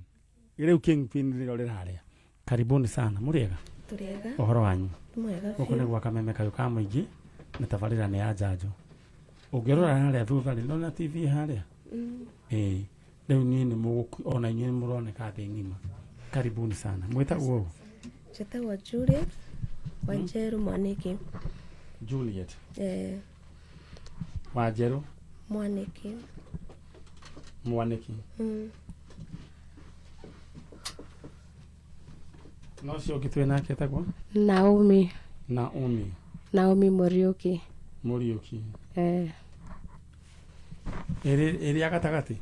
Rĩu Kingpin nĩrĩo rĩrarĩa. Karibuni sana, mũrĩega? Tũrĩega. Ũhoro wanyu? Mwega Gũkũ nĩ biũ. gwa Kameme kayũ ka mũingĩ na tabarĩra nĩ ya njanjo. Ũngĩrora harĩa thutha rĩ, nĩũrona TV harĩa? Ĩĩ. Rĩu niĩ nĩ mũgũku ona inyuĩ nĩ mũroneka thĩ ng'ima. Karibuni sana. Mwĩtagwo ũũ? Njĩtagwo Juliet Wanjeru Mwaniki. Juliet. Wanjeru Mwaniki. Mwaniki. No ũcio ũngĩ twĩ nake etagwo? Naomi. Naomi. Naomi Muriuki. Muriuki. Ĩrĩ ya gatagatĩ?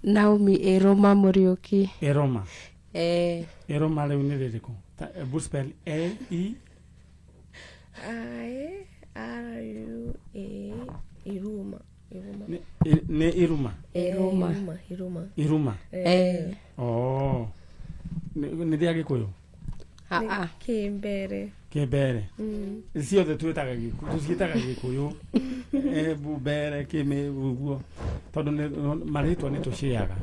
Naomi Eroma Muriuki. Eroma. Eroma rĩu nĩ rĩrĩkũ? Spell A E. I R U A Iruma. Iruma. Nĩ- i- nĩ iruma Eh, Iruma. Iruma. Iruma. iruma Eh. oh nĩ nĩ rĩa gĩkũyũ Ah, ah. Kĩmbere. kĩmbere Mm. ciothe twĩtaga gĩkũ tũciĩtaga gĩkũyũ embu mbere kĩmĩ ũguo tondũ nĩ- marĩtwa nĩ tũciaga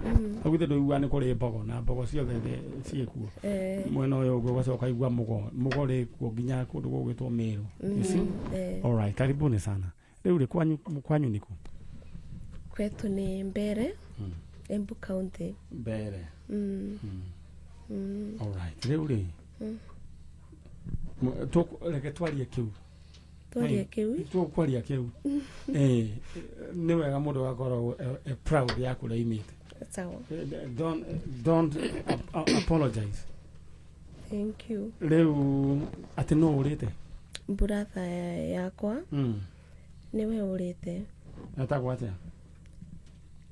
hau ithe ndũigua nĩ kũrĩ mbogo na mbogo ciothe nĩ- ciĩkuo Eh. mwena ũyũ ũngĩ ũgacoka igua mũgo mũgo rĩ kuo nginya kũndũ gũgwĩtwo mĩrũ You see? Eh. Alright, karibuni sana rĩu rĩ kwanyu kwanyu nĩkũ Kwetu ni Mbere. Embu County. mbere Mm. Mm. Alright, rĩu rĩ reke twarie kĩu Twarie kĩu. Tũkwaria kĩu. Eh, nĩ wega mũndũ agakorwo e proud ya kũrĩa imĩte. Sawa. Don't apologize. Thank you. Rĩu atĩ nũ ũrĩte? Buratha yakwa nĩwe ũrĩte. Etagwo atĩa?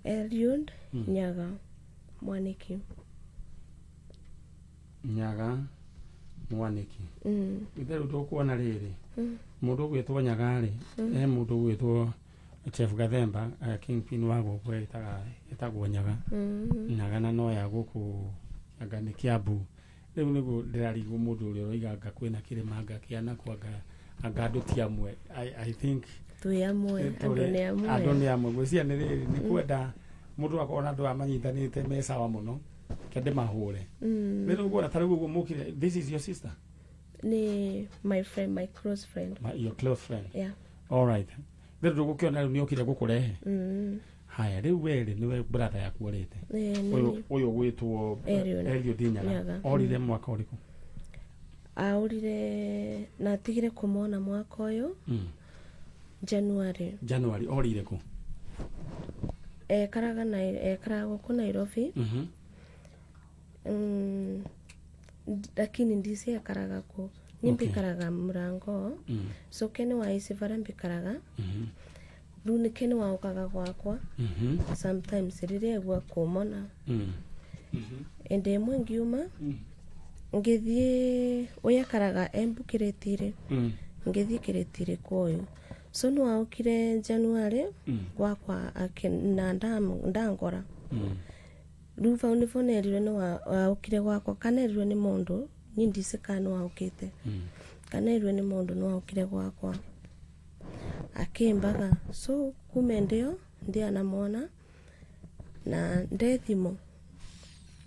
Eliud Nyaga Mwaniki. Nyaga Mwaniki. Mm. Ithe rĩu ndũkuona rĩrĩ Mm. mũndũ ũgwĩtwo Nyaga rĩ he mũndũ ũgwĩtwo Chef Gathemba kingpin wa gũkũ ĩtaga ĩtagwo Nyaga. Nyaga na no ya gũkũ anga nĩ Kiambu rĩu nĩguo ndĩrarigwo mũndũ ũrĩa ũroiga anga kwĩna kĩrĩma anga kĩanakwo anga anga andũ ti amwe I think Twĩ amwe, eh, andũ nĩ amwe. andũ nĩ amwe ngwĩciria nĩ rĩrĩ nĩ kwenda mũndũ akorwo na andũ aya manyitanĩte me sawa mũno ke ndĩmahũre rĩu ũguo ta rĩu ũguo mũkire this is your sister Nĩ my friend, my close friend. Your close friend. Yeah. All right, rĩu ndũgũkĩona rĩu nĩokire gũkũrehe haya rĩu we rĩ nĩwe brother yaku ũrĩte Eh, nĩ ũyũ ũyũ gwĩtwo Eliud. Eliud Nyaga Nyaga. orire mwaka ũrĩkũ Aũrire na atigire kũmona mwaka ũyũ January. January orire kũ Ekaraga na ekaraga gũkũ Nairobi. Lakini ndisi ekaraga kũ ni mbikaraga mũrango so kene wa ici bara mbikaraga rĩu nĩ kene waũkaga gwakwa sometimes rĩrĩa egua kũmona ĩndĩ ĩmwe ngiuma ngĩthiĩ ũyũ ekaraga Embu Kĩrĩtiri ngĩthiĩ Kĩrĩtiri kwa ũyũ so nĩ waũkire January gwakwa na ndangora rĩu vau nĩvo nerirwe nĩ waũkire gwakwa kana erirwe nĩ mũndũ niĩ ndicĩ kana nĩ waũkĩte kana erirwe nĩ mũndũ nĩ waũkire gwakwa akĩmbaga so kuma ĩndĩ ĩyo ndianamwona na nde thimũ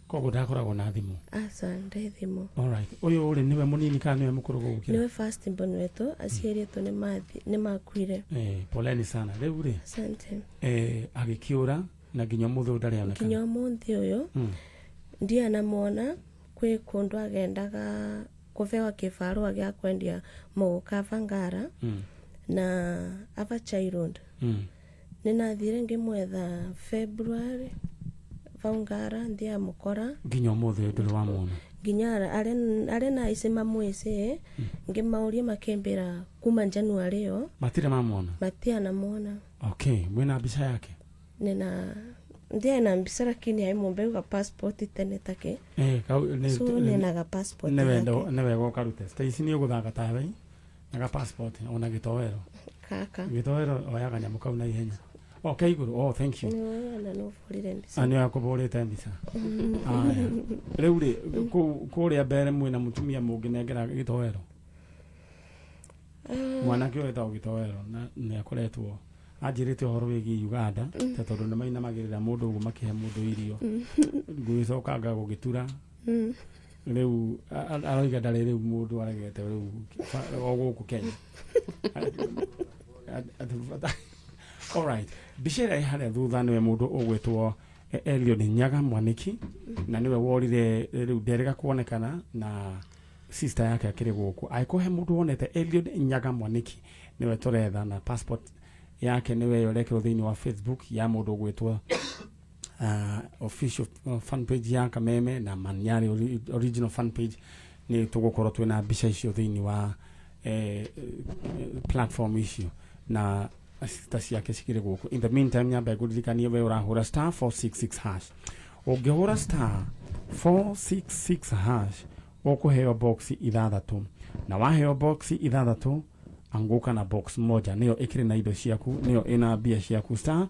koguo ndakoragwo na thimũ aca nde thimũ Alright. Ũyũ ũrĩ nĩwe mũnini kana nĩwe mũkũrũ gũgũkĩra nĩwe first born wetũ aciari etũ nĩ makuire Eh, poleni sana rĩu rĩ asante eh, agĩkĩũra na nginya ũmũthĩ ũyũ ndarĩ nginya onekana ũmũthĩ ũyũ ndianamwona kwĩ kũndũ agendaga kũbewa kĩbarũa gĩa kwendia mũgũkava ngara na ava Chai Road nĩ nathire ngĩmwetha February vau ngara ndiamũkora nginya ũmũthĩ ũyũ ndũrĩ wamwona nginya arĩa na ici mamwĩcĩ ngĩmauria makĩmbĩra kuma January ĩyo matirĩ mamwona matianamwona okay mwĩna mbica yake nina ndiaĩ na mbica lakini ai mũmbeu ga passport tene take Eh, kau nĩ so ninaga passport nĩ wendo yake. nĩ wega ũkarute Stacy nĩ ũgũthaka tawe na ga passport ona gĩtoero kaka gĩtoero oyaga nyamũ kau na ihenya o ke igũrũ oh thank you nĩwoyana nĩũbũrire mbica Ah, nĩ akũbũrĩte mbica aya rĩu rĩ kũu kũrĩa mbere mwĩna mũtumia mũngĩnengera gĩtoero mwanake ũyũ wĩtagwo gĩtoero na nĩ akoretwo anjĩrĩte ũhoro wĩgiĩ Uganda ta tondũ nĩ mainamagĩrĩra mũndũ ũguo makĩhe mũndũ irio ngũgĩcoka nga gũgĩtura rĩu aroiga ndarĩ rĩu mũndũ aregete rĩu o gũkũ Kenya Alright mbica ĩrĩa ĩ harĩa thutha nĩwe mũndũ ũgwĩtwo Eliud Nyaga Mwaniki na nĩwe worire rĩu nderĩga kuonekana na sister yake akĩrĩ gũkũ angĩkorwo he mũndũ wonete Eliud Nyaga Mwaniki nĩwe tũretha na passport yake nĩwe ĩyo ĩrekĩrwo thĩinĩ wa Facebook ya mũndũ ũgwĩtwo official fan page ya Kameme na Manyari original fan page nĩ tũgũkorwo twĩna mbica icio thĩinĩ wa platform icio na sister ciake cikĩrĩ gũkũ in the meantime nyambe ngũririkanie we ũrahũra star 466 hash ũngĩhũra star 466 hash ũkũheo box ithathatũ na waheo box ithathatũ Anguka na box moja nĩyo ĩkĩrĩ na indo ciaku, nĩyo ĩna mbia ciaku, star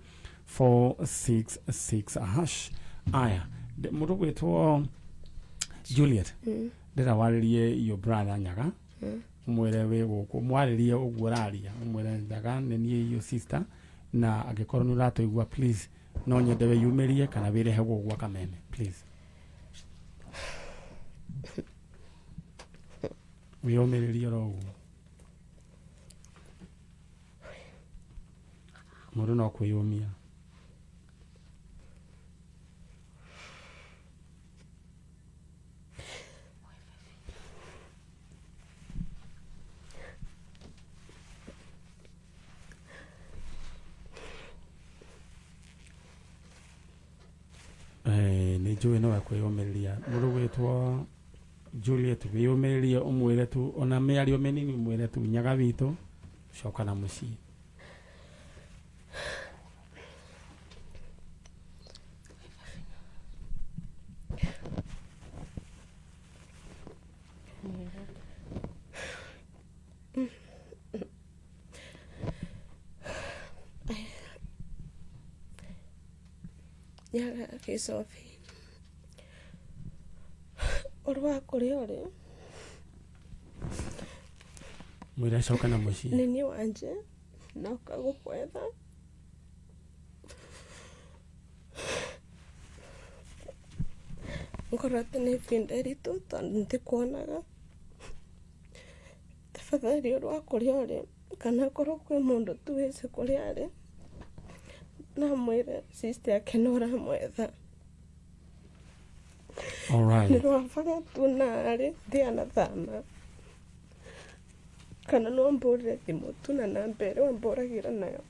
466 hash. Aya, mũndũ gwĩtwo Juliet, ndĩra warĩrie your brother Nyaga, ũmwĩre wĩ gũkũ, mwarĩrie ũguo ũraria, ũmwĩre Nyaga nĩ niĩ your sister, na angĩkorwo nĩ ũratũigua, please no nyende wĩyumĩrie kana wĩrehe gũkũ gwa Kameme, please wĩyũmĩrĩrie oro ũguo. Mũndũ no kwĩyũmia. Nĩ njũĩ no ekwĩyũmĩrĩria. Mũndũ gwĩtwo Juliet, wĩyũmĩrĩrie, ũmwĩre tu ona mĩario mĩnini, ũmwĩre tu Nyaga witũ coka na mũciĩ. Nyaga gĩcobi ũrĩ wa kũrĩa ũrĩ. Mwĩre acoke na mũciĩ. Nĩ niĩ wanje noka gũkwetha. Ngorete nĩ ibinda iritũ tondũ ndikuonaga. Tafadhali ũrĩ wa kũrĩa ũrĩ, kana korwo kwĩ mũndũ tu wĩci kũrĩa arĩ, namwĩre sister yake no ũramwetha. Alright. Nĩ rwa barĩa tu narĩ ndianathama, kana no mbũrĩre thimũ tu na namba ĩrĩa wambũragĩra nayo.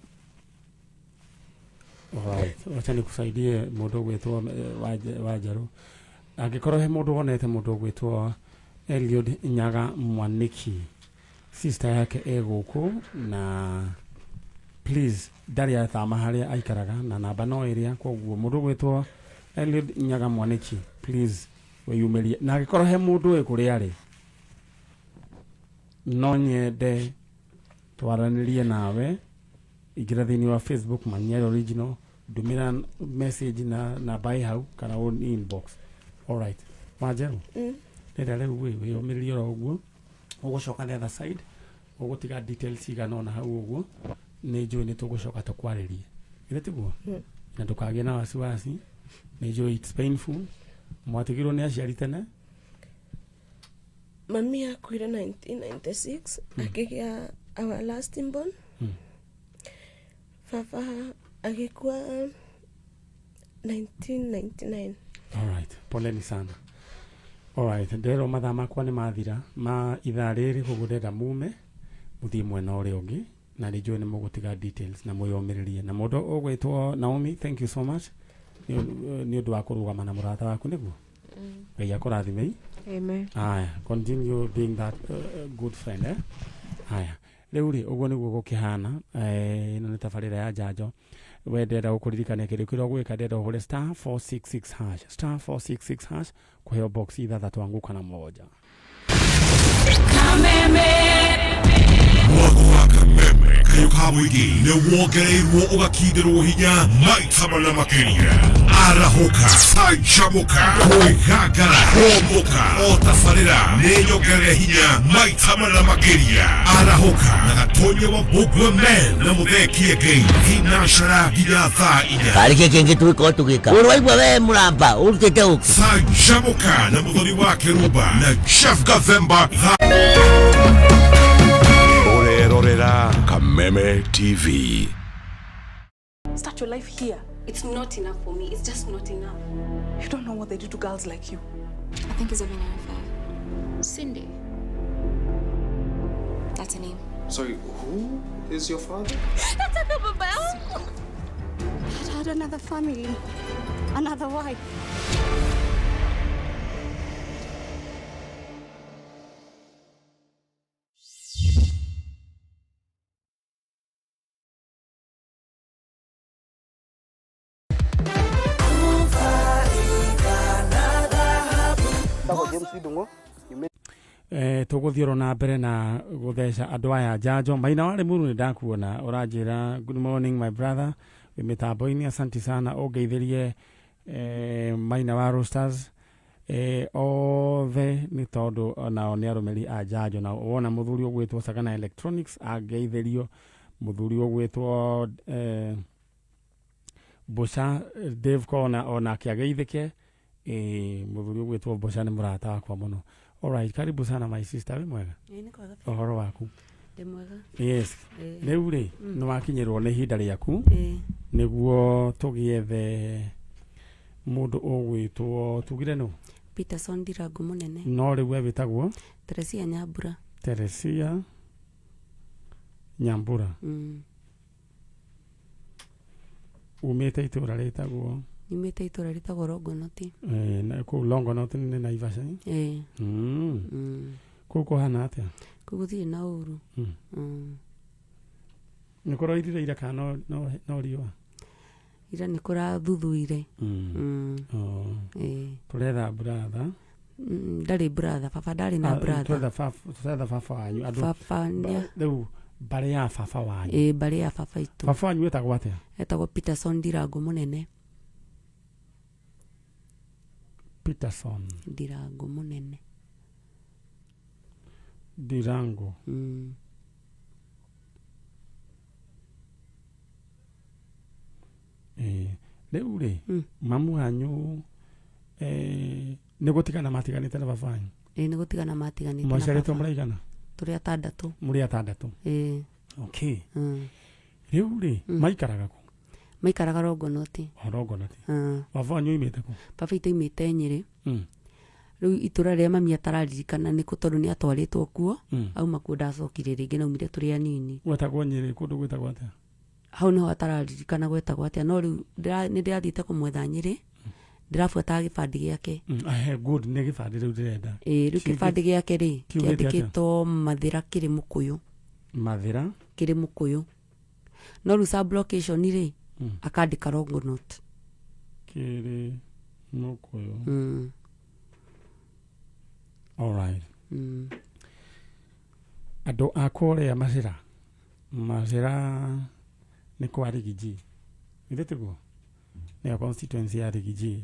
Alright. Wacha nikusaidie mũndũ ũgwĩtwo Wanjerũ. Angĩkorwo he mũndũ wonete mũndũ ũgwĩtwo Eliud Nyaga Mwaniki, sister yake e gũkũ, na please ndarĩ athama harĩa aikaraga, na namba no ĩrĩa. Koguo mũndũ ũgwĩtwo Eliud Nyaga Mwaniki, please wĩyumĩrie, na angĩkorwo he mũndũ wĩ kũrĩa arĩ, no nyende twaranĩrie nawe. Ingĩra thĩinĩ wa Facebook Manyeri Original, ndũmĩra message na namba ĩ hau kana ũ inbox. Alright, Wanjerũ, rĩrĩa rĩu wĩ wĩyũmĩrĩrie oro ũguo, ũgũcoka the other side, ũgũtiga details cigana ũna hau ũguo, nĩ njũĩ nĩ tũgũcoka tũkwarĩrie, githĩ tiguo? Na ndũkagĩe na wasiwasi, nĩ njũĩ it's painful, mwatigirwo nĩ aciari tene. Mami akuire 1996 akĩgĩa our last born. Baba agĩkua 1999. Alright, poleni sana. Alright, ndĩrerwo mathaa makwa nĩ mathira ma ithaa rĩrĩ, koguo ndĩrenda mume mũthiĩ mwena ũrĩa ũngĩ, na nĩ njũĩ nĩ mũgũtiga details na mwĩyũmĩrĩrie. Na mũndũ ũgwĩtwo Naomi, thank you so much nĩ ũndũ wa kũrũgama na mũrata waku, nĩguo Ngai akũrathimei. Amen. Aya, continue being that good friend, eh? Aya, rĩu rĩ, ũguo nĩguo gũkĩhana. Ĩno nĩ tabarĩra ya njanjo. We ndĩrenda gũkũririkania kĩndũ kĩrĩa ũgwĩka, ndĩrenda ũhũre star 466 hash, star 466 hash, kũheo box ithathatũ, anguka na moja. Mwako wa Kameme kayo ka mũingĩ nĩ wongereirwo ũgakindĩrwo hinya maita mana makĩria. Arahũka, canjamũka, kwĩgangara, kũmbũka o tabarĩra nĩ nyongerere hinya maita mana makĩria. Arahũka na Gatonya wa Mbũngwe Men na Mũthee Kĩengei thinacara nginya thaa 4. Karä kä kä ngä twä korwo tå gä ka å waigua we må ramba å rutä te å kä Canjamũka na Mũthoni wa Kĩrumba na Jeff Gathemba thaa ũrerorera Kameme TV. Start your life here. It's not enough for me. It's just not enough. You don't know what they do to girls like you. I think he's having an affair. Cindy. That's her name. Sorry, who is your father? I'd had another family, another wife. Eh, tũgũthiĩ oro na mbere na gũtheca andũ aya njanjo maina wa Limuru nĩ ndakuona ũranjĩra good morning my brother wĩ mĩtambo-inĩ asanti sana ũngeithĩrie eh, maina wa Roosters eh, othe nĩ tondũ onao nĩ arũmĩrĩri a njanjo na wona mũthuri ũgwĩtwo Sagana Electronics angeithĩrio mũthuri ũgwĩtwo eh, Mboca Dave Kona onake ageithĩke ĩĩ mũthuri ũgwĩtwo Mboca nĩ mũrata wakwa mũno alright karibu sana my sister wĩ mwega Ĩĩ nĩ kwega biũ. ũhoro waku Ndĩ mwega. yes Ĩĩ. rĩu rĩ Mm. nĩ wakinyĩrwo nĩ ihinda rĩaku Ĩĩ. nĩguo tũgĩethe mũndũ ũgwĩtwo tugire nũ Peterson Ndirangu mũnene. no rĩu we wĩtagwo Teresia Nyambura. Teresia Nyambura Mm. umĩte itũra rĩtagwo Nyumĩte itũra rĩtagwo Rongonoti. eh, na- kũu Longonot nĩ Naivasha eh? Ĩĩ. Mm. Mm. kũu kũhana atĩa Kũu gũtirĩ na ũru. Mm. Mm. nĩ kũroirire ira kana no, no, no riũa Ira nĩ kũrathuthuire. Mm. Mm. Oh. Ĩĩ. tũretha bratha Mm, Ndarĩ brother, baba ndarĩ na Ah, brother. tũretha baba- tũretha baba wanyu andũ Baba nĩ ba- rĩu mbarĩ ya baba wanyu Ĩĩ mbarĩ ya baba itũ. baba wanyu etagwo atĩa Etagwo Peterson Ndirangu mũnene. Peterson Ndirangu mũnene. Ndirango Mm. Ĩĩ. rĩu rĩ mamu wanyu eh, nĩ gũtigana matiganĩte na baba wanyu Ĩĩ nĩ gũtigana matiganĩte. na mwaciarĩtwo baba. mũraigana Tũrĩ atandatũ. mũrĩ atandatũ Ĩĩ. okay Mm. rĩu rĩ maikaraga kũ Maikaraga Rongonoti. Rongonoti Mm. baba wanyu oimĩte kũ Baba itũ aimĩte Nyĩrĩ. Mm. Rĩu itũra rĩrĩa mami atararirikana nĩkũ tondũ nĩ atwarĩtwo kuo. Mm. Auma kuo ndacokire rĩngĩ na aumire tũrĩ anini. gwetagwo Nyĩrĩ kũndũ gwĩtagwo atĩa Hau nĩho atararirikana gwetagwo atĩa no rĩu nĩ ndĩrathiĩte kũmwetha Nyĩrĩ. Ndĩrabuataga gĩbandĩ gĩake. Mm, ahe good nĩ gĩbandĩ rĩu ndĩrenda Ĩĩ rĩu Kiugĩ- gĩbandĩ gĩake rĩ kiugĩte atĩa? kĩandĩkĩtwo Mathĩra kĩrĩ Mũkũyũ. Mathĩra Kĩrĩ Mũkũyũ. No rĩu sub location rĩ Mm. akandĩka Rongonot. kĩrĩ Mũkũyũ Mm. alright Mm. andũ a kũrĩa Macĩra Macĩra nĩ kwa Rigiji githĩ tiguo nĩyo constituency ya Rigiji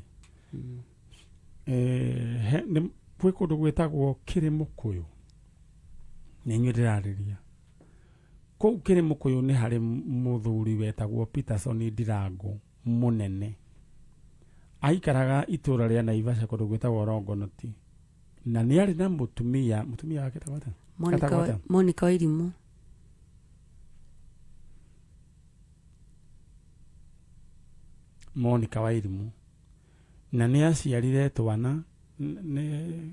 Mm. eh, he- nĩ- gwĩ kũndũ gwĩtagwo Kĩrĩmũkũyũ nĩ inyuĩ ndĩrarĩria kũu Kĩrĩmũkũyũ nĩ harĩ mũthuri wetagwo Peterson Ndirango mũnene aikaraga itũra rĩa Naivasha kũndũ gwĩtagwo Rongonoti na nĩ arĩ na mũtumia mũtumia wake etagwo atĩa? Monica Etagwo wa- atĩa? Monica Wairimũ. Monica Wairimũ na nĩ aciarire twana nĩ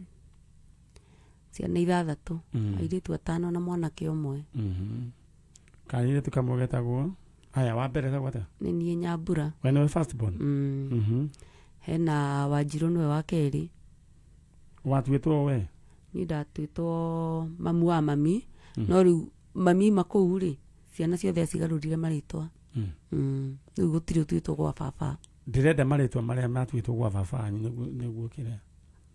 Ciana ithathatũ. Mm. Airĩtu atano na mwanake ũmwe. Mhm. kairĩtu kamwe getagwo aya wa mbere etagwo atĩa Nĩ niĩ Nyambura. we nĩwe first born Mm. Mhm. Hena Wanjirũ nĩwe wa kerĩ. watuĩtwo we Niĩ ndatuĩtwo mamu wa mami. Mm. No rĩu mami ima kũu rĩ ciana ciothe acigarũrire marĩtwa. Mm. Mm. Rĩu gũtirĩ ũtuĩtwo gwa baba. ndĩrenda marĩtwa marĩa matuĩtwo gwa baba wanyu nĩguo nĩguo kĩrĩa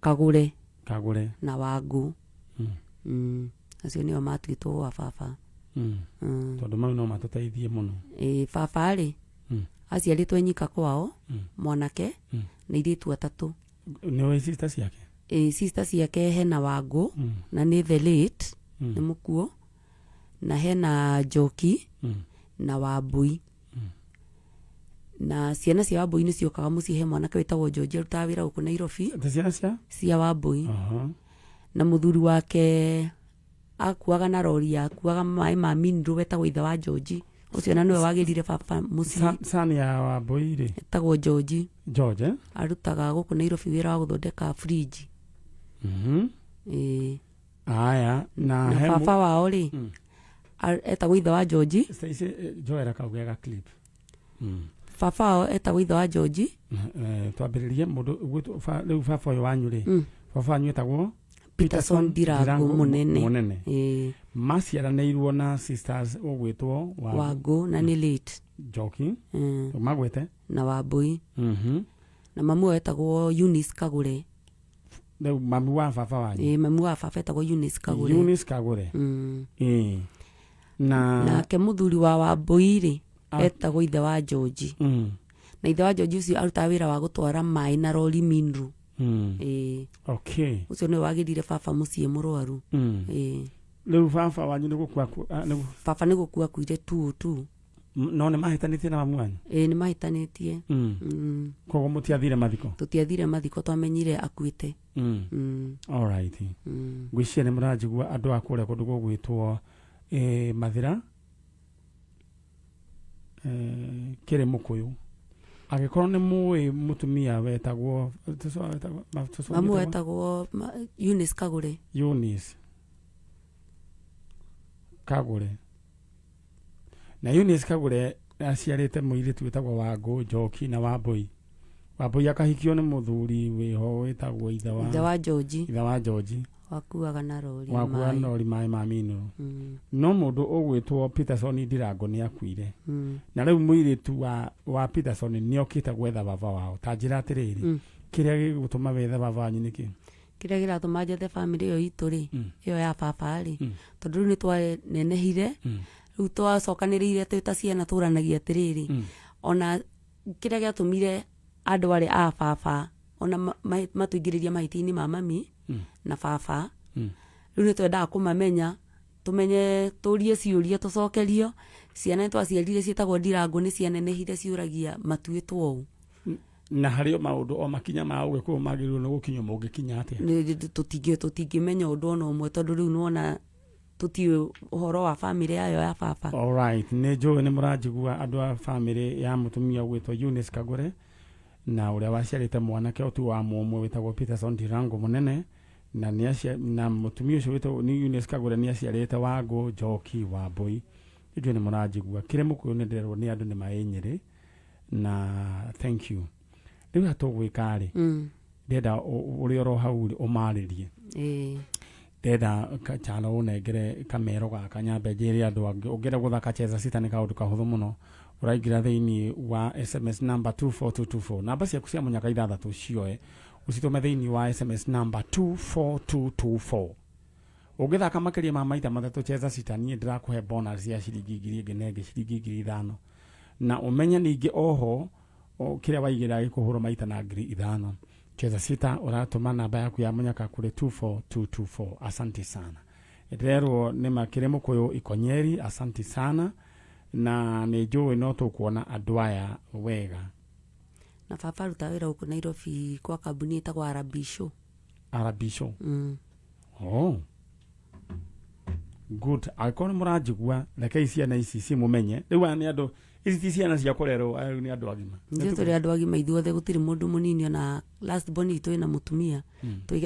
Kagũre kagũre na Wangũ. Mm. Mm. Acio nĩo matuĩtwo gwa baba. Mm. Mm. tondũ mau no matũteithie mũno Ĩĩ baba rĩ Mm. aciarĩtwo nyika kwao Mm. mwanake Mm. na airĩtu atatũ. nĩwe sister ciake Ĩĩ sister ciake hena Wangũ Mm. na nĩ the late Mm. nĩ mũkuo na hena Njoki Mm. na Wambui. Na ciana cia Wambui nĩ ciokaga mũciĩ he mwanake wĩtagwo George arutaga wĩra gũkũ Nairobi. Ati ciana cia Cia Wambui. Aha. Na mũthuri wake akuaga na rori akuaga maĩ ma mineral wetagwo ithe wa George. Ũcio na nĩwe wagĩrire baba mũciĩ. Son ya Wambui rĩ Etagwo George. George eh? Arutaga gũkũ Nairobi wĩra wa gũthondeka fridge. Mhm. Ĩĩ. aya na Na he mũ- baba wao rĩ Mm. etagwo ithe wa George. Ici njoera kau gega clip Mm. Baba wao etagwo ithe wa George. Eh, twambĩrĩrie mũndũ gwĩtwo- rĩu baba ũyũ wanyu rĩ Mm. baba wanyu etagwo Peterson Ndirango mũnene. mũnene Ĩĩ. maciaranĩirwo na sisters ũgwĩtwo Wangũ na nĩ late. Njoki Mm. magwĩte Na Wambui. Mhm. Na mamu wao etagwo Eunice Kagũre. Rĩu mami wa baba wanyu? Ĩĩ, mami wa baba etagwo Eunice Kagũre. Eunice Kagũre. Ĩĩ. Na Nake mũthuri wa Wambũi rĩ, Ah. etagwo ithe wa George. Na ithe wa George ũcio arutaga wĩra wa gũtwara maĩ na rori Minru. Ĩĩ. Okay. Ũcio nĩwe wagĩrire baba mũciĩ mũrwaru. Ĩĩ. Rĩu baba wanyu nĩ gũkua ah, Baba nĩ gũkua akuire tu tu. No nĩ mahĩtanĩtie na mamu wanyu? Ĩĩ, nĩ mahĩtanĩtie. Koguo mũtiathire mathiko? Tũtiathire mathiko, twamenyire akuĩte. Alright. Ngwĩciria nĩ mũranjigua andũ a kũrĩa kũndũ gũgwĩtwo Mathĩra, kĩrĩ mũkũyũ. Angĩkorwo nĩ mũĩ mũtumia wetagwo tũcũ wetagwo tũcũ Mamu wetagwo? wetagwo Eunice Kagũre. Eunice Kagũre. Na Eunice Kagũre aciarĩte mũirĩtu wĩtagwo Wangũ Njoki na Wambũi. Wambũi akahikio nĩ mũthuri wĩho wĩtagwo ithe wa Ithe wa George. Ithe wa George. Wakuaga na rori Wakuaga maĩ. na rori maĩ ma minũrũ. No mũndũ ũgwĩtwo Peterson Ndirango nĩ akuire. Na rĩu mũirĩtu wa Peterson nĩ okĩte gwetha baba wao. Ta njĩra atĩrĩrĩ, kĩrĩa gĩgũtũma wethe baba wanyu nĩ kĩ? Kĩrĩa kĩratũma njethe bamĩrĩ ĩyo itũ rĩ, ĩyo ya baba rĩ, tondũ rĩu nĩ twanenehire, rĩu twacokanĩrĩire twĩ ta ciana tũranagia atĩrĩrĩ, ona kĩrĩa gĩatũmire andũ arĩa a baba ona matũingĩrĩria mahĩtia-inĩ ma mami na baba, rĩu nĩ twendaga kũmamenya, tũmenye, tũrie ciũria tũcokerio. Ciana nĩ twaciarire ciĩtagwo ndirangũ, nĩ cianenehire ciũragia matuĩtwo ũũ. Na harĩ o maũndũ o makinya ma ũgĩkũyũ magĩrĩirwo nĩ gũkinywo mũngĩkinya atĩa? Tũtingĩmenya ũndũ ona ũmwe tondũ rĩu nĩwona tũtiũĩ ũhoro wa bamĩrĩ yayo ya baba. Alright, nĩ njũĩ nĩ mũranjigua andũ a bamĩrĩ ya mũtumia ũgwĩtwo Eunice Kagũre na ũrĩa waciarĩte mwanake ũtu wa mũmwe wĩtagwo Peterson Ndirango mũnene, na nĩ na mũtumia ũcio wĩtagwo nĩ Eunice Kagũre nĩ aciarĩte Wangũ Njoki Wambũi. Njũĩ nĩ mũranjigua. Kĩrĩ mũkũyũ nĩ ndĩrerwo nĩ andũ nĩ maĩ Nyĩrĩ na thank you. Rĩu haha tũgwĩka rĩ, ndĩrenda ũrĩa oro hau rĩ, ũmarĩrie. Ndĩrenda Chalo ũnengere kamero gaka nyambe njĩre andũ angĩ. Ũngĩenda gũthaka Cheza Sita nĩ kaũndũ kahũthũ mũno. Ũraingĩra thĩinĩ wa SMS number 24224. Namba ciaku cia mũnyaka ithathatũ cioe ũcitũme thĩinĩ wa SMS number 24224. Ũngĩthaka makĩria ma maita matatũ Cheza Sita, niĩ ndĩrakũhe bonus ya ciringi ngiri ĩngĩ na ĩngĩ, ciringi 5,000. Na ũmenye ningĩ oho kĩrĩa waigĩra gĩkũhũrwo maita na 5,000. Cheza Sita ũratũma namba yaku ya mũnyaka kũrĩ 24224. Asante sana. Ndĩrerwo nĩ makĩrĩ mũkũyũ Ikonyeri, asante sana. Na nĩ njũĩ no tũkuona andũ aya wega. Na baba aruta wĩra gũkũ Nairobi kwa kambuni ĩtagwo Arabisho. Arabisho. Oh. Good. Angĩkorwo nĩ mũranjigua, rekei ciana ici cimũmenye. Rĩu aya nĩ andũ, ici ti ciana cia kũrerwo, aya rĩu nĩ andũ agima. Ithuĩ tũrĩ andũ agima ithuothe, gũtirĩ mũndũ mũnini, ona last born itũ ĩna mũtumia.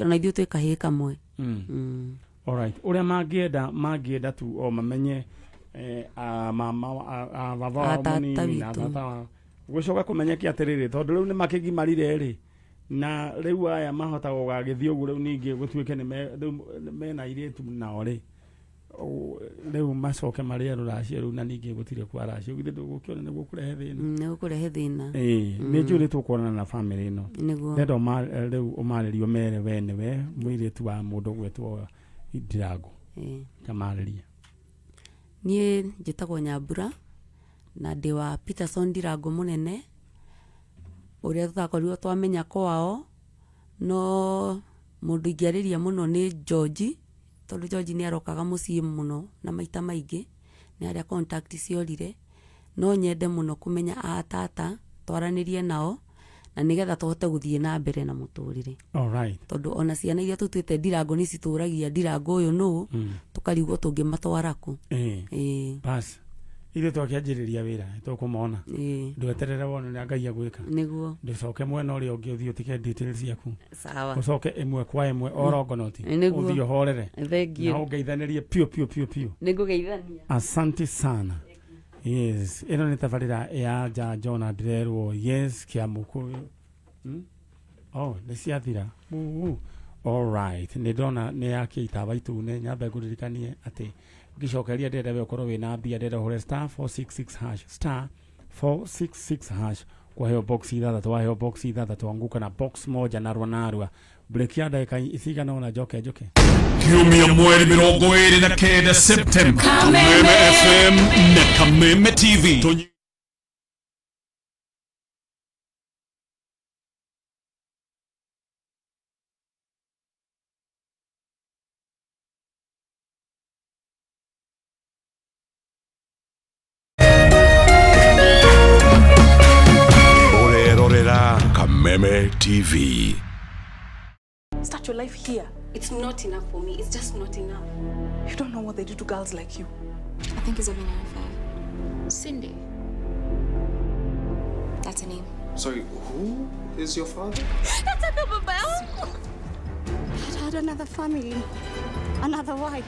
Ona ithuĩ twĩ kahĩĩ kamwe. Alright. Ũrĩa mangĩenda tu o mamenye, mama a, baba wao A tata mũnini na witũ. tata wao. Gũcoka kũmenyeke atĩrĩrĩ, tondũ rĩu nĩ makĩgimarire rĩ, na rĩu aya mahota gũgagĩthiĩ ũguo rĩu ningĩ gũtuĩke nĩ rĩu mena airĩtu nao rĩ, rĩu macoke marĩe rũracio rĩu na ningĩ gũtirĩ kwa racio, githĩ ndũgũkĩona nĩ gũkũrehe thĩna? Nĩ gũkũrehe thĩna. Ĩĩ, nĩ njũĩ nĩ tũkuonana na bamĩrĩ ĩno. Nĩguo. Ndĩrenda rĩu ũmarĩrie ũmere we nĩwe mũirĩtu wa mũndũ ũgwĩtwo Ndirango. Kamarĩrie. Niĩ njĩtagwo Nyambura na ndĩ wa Peterson Ndirango mũnene, ũrĩa tũtakorirwo twamenya kwao, no mũndũ ingĩarĩria mũno nĩ George, tondũ George nĩ arokaga mũciĩ mũno na maita maingĩ, nĩ harĩa contact ciorire, no nyende mũno kũmenya a tata, twaranĩrie nao, na nĩgetha tũhote gũthiĩ na mbere na mũtũrĩre. Tondũ ona ciana iria tũtuĩte Ndirango nĩ citũragia Ndirango ũyũ nũ, tũkarigwo tũngĩmatwara kũ. Bas, ithuĩ twakĩanjĩrĩria wĩra tũkũmona. Ndweterere wone ũrĩa Ngai agwĩka. Nĩguo. Ndũcoke mwena ũrĩa ũngĩ ũthiĩ ũtige details ciaku. Sawa. Ũcoke ĩmwe kwa ĩmwe orongonoti. Nĩguo. Ũthiĩ ũhorere. Thank you. Na ũngeithanĩrie piũ piũ piũ piũ. Nĩngũgeithania. Asante sana. Yes, ĩno nĩ tabarĩra ya njanjo na ndĩrerwo yes Kĩamũkũyũ. Oh, nĩ ciathira. Uu. All right, nĩ ndona nĩ yakia itawa itune, nyambe ngũririkanie atĩ ngĩcokeria ndĩrenda we ũkorwo wĩna mbia, ndĩrenda ũhũre star 466 hash, star 466 hash, Kwaheo box ithathatũ, waheo box ithathatũ, anguka na box moja narua narua. Break ya ndagĩka cigana ũna njoke njoke. Kiumia mweri 29 Septemba, Kameme FM na Kameme TV. Tonyi- Ũrerorera Kameme TV. Start your life here. It's not enough for me. It's just not enough. You don't know what they do to girls like you. I think he's having an affair. Cindy. That's her name. Sorry, who is your father? Nataka baba yangu. I'd had another family, another wife.